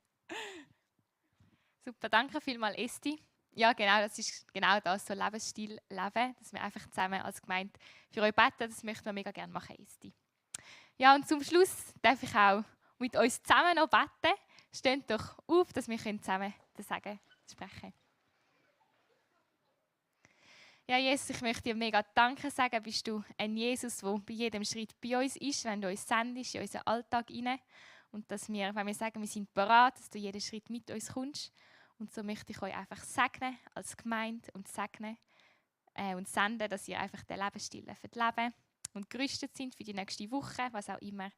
Super, danke vielmals, Esti. Ja, genau, das ist genau das, so Lebensstil leben, dass wir einfach zusammen als Gemeinde für euch beten. Das möchten wir mega gerne machen, Esti. Ja, und zum Schluss darf ich auch mit uns zusammen noch beten. Steht doch auf, dass wir zusammen das Segen sprechen. Ja, Jesus, ich möchte dir mega Danke sagen. Bist du ein Jesus, der bei jedem Schritt bei uns ist, wenn du uns sendest in unseren Alltag hinein. Und dass wir, wenn wir sagen, wir sind bereit, dass du jeden Schritt mit uns kommst. Und so möchte ich euch einfach segnen als Gemeinde und segnen und senden, dass ihr einfach den Lebensstil leben und gerüstet sind für die nächste Woche, was auch immer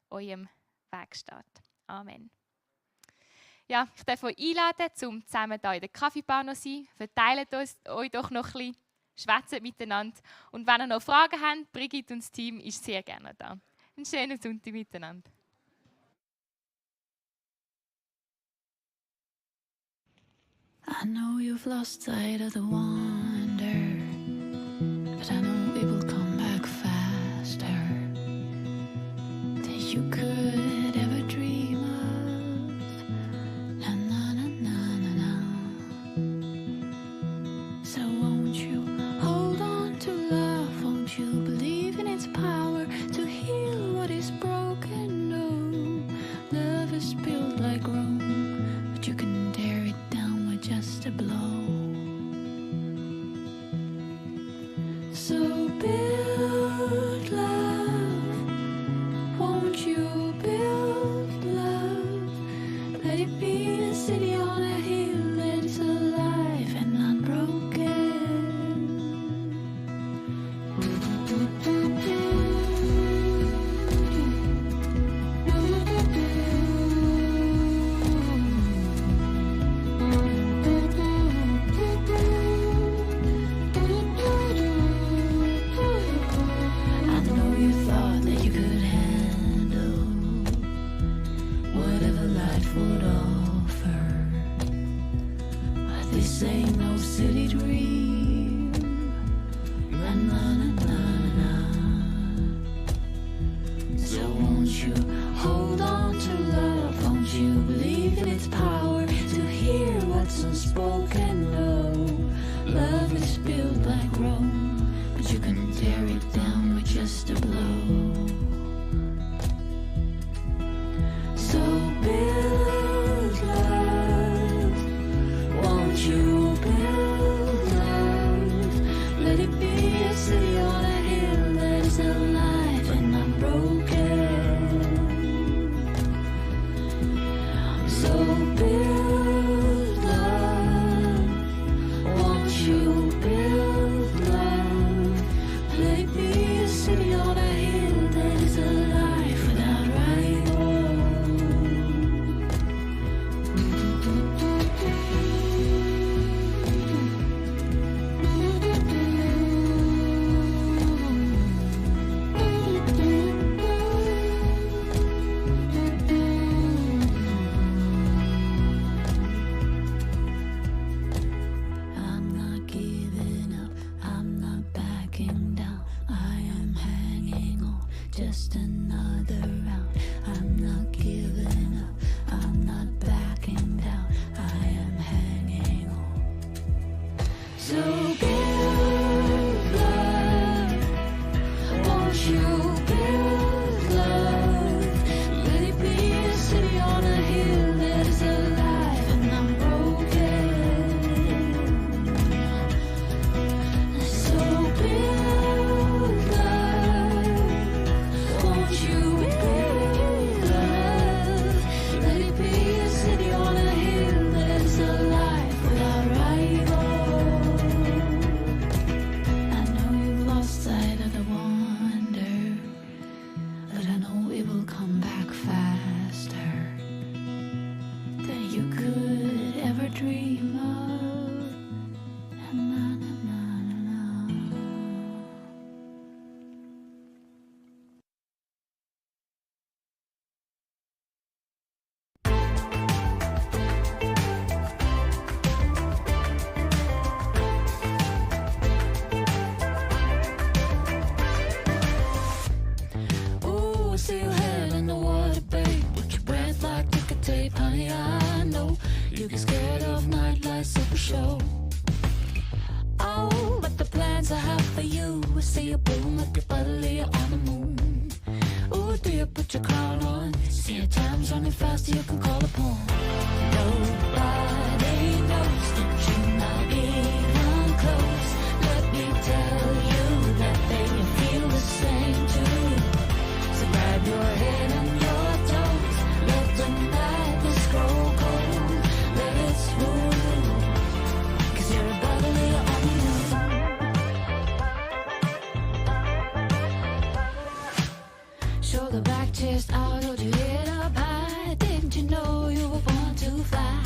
eurem Weg steht. Amen. Ja, ich darf euch einladen, um zusammen hier in der Kaffeebar noch zu sein. Verteilt euch doch noch ein bisschen, schwätzt miteinander. Und wenn ihr noch Fragen habt, Brigitte und das Team ist sehr gerne da. Einen schönen Sonntag miteinander. I know you've lost sight of the wonder, but I know it will come back faster than you could ever dream of. Na na na na na na. So won't you hold on to love? Won't you believe in its power to heal what is broken? No, love is built like Rome, but you can tear it down with just a blow. So build love, won't you build love? Let it be a city on a hill that is alive and unbroken. This ain't no city dream. Na na na na na. So won't you hold on to love? Won't you believe in its power to hear what's unspoken? No, love is built like Rome, but you can tear it down with just a blow. So build love, won't you build love? Let it be a city on a hill that is alive and unbroken. So build love, won't you build love? Let it be a city on a hill that is alive without rival. I see you bloom like a butterly on the moon. Ooh, do you put your crown on? See your time's running faster, you can call upon. Nobody knows that you're not even close. Let me tell you that they feel the same too. So grab your head and your toes. Let the madness grow cold. Let it smooth. 'Cause you're a bubbly on the moon. Shoulder back, chest out, hold your head up high. Didn't you know you were born to fly?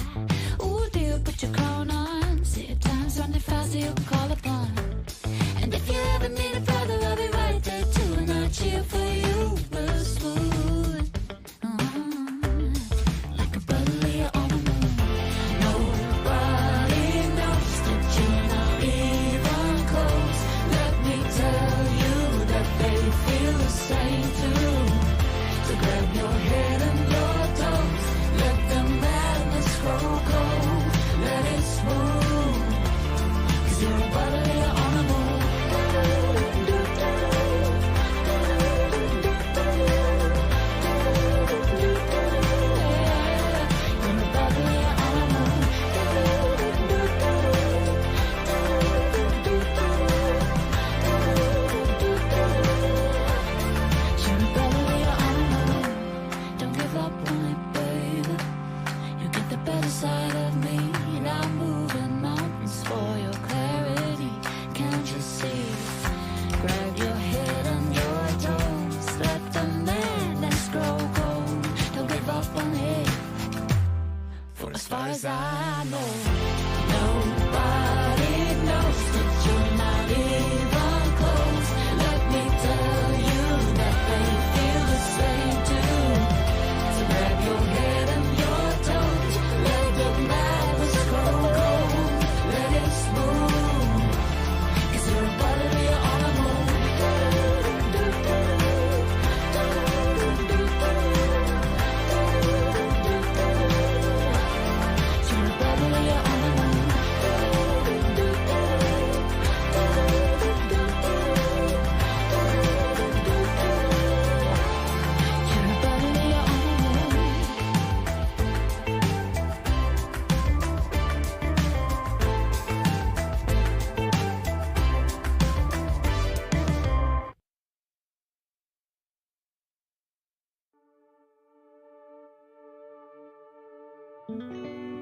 Ooh, dear, put your crown on. See your time's running faster, you can call upon. And if you ever need a brother, I'll be right there too. And I'll cheer for you real smooth. Like a bubbly on the moon. Nobody knows that you're not even close. Let me tell you that they feel the same too. So grab your head and your toes. Let the madness grow cold. Let it smooth. 'Cause you're a bubbly on the moon. Don't give up on it, baby. You get the better side of me, and I'm moving mountains for your clarity. Can't you see? Grab your head and your toes. Let the madness grow cold. Don't give up on it. For as far as I know, nobody knows that you're not even close. Let me tell you that they feel the same too. So grab your head and your toes. Let the madness grow cold. Let it smooth. 'Cause you're a bubbly on the moon. You're a bubbly on the moon. You're a bubbly on the moon.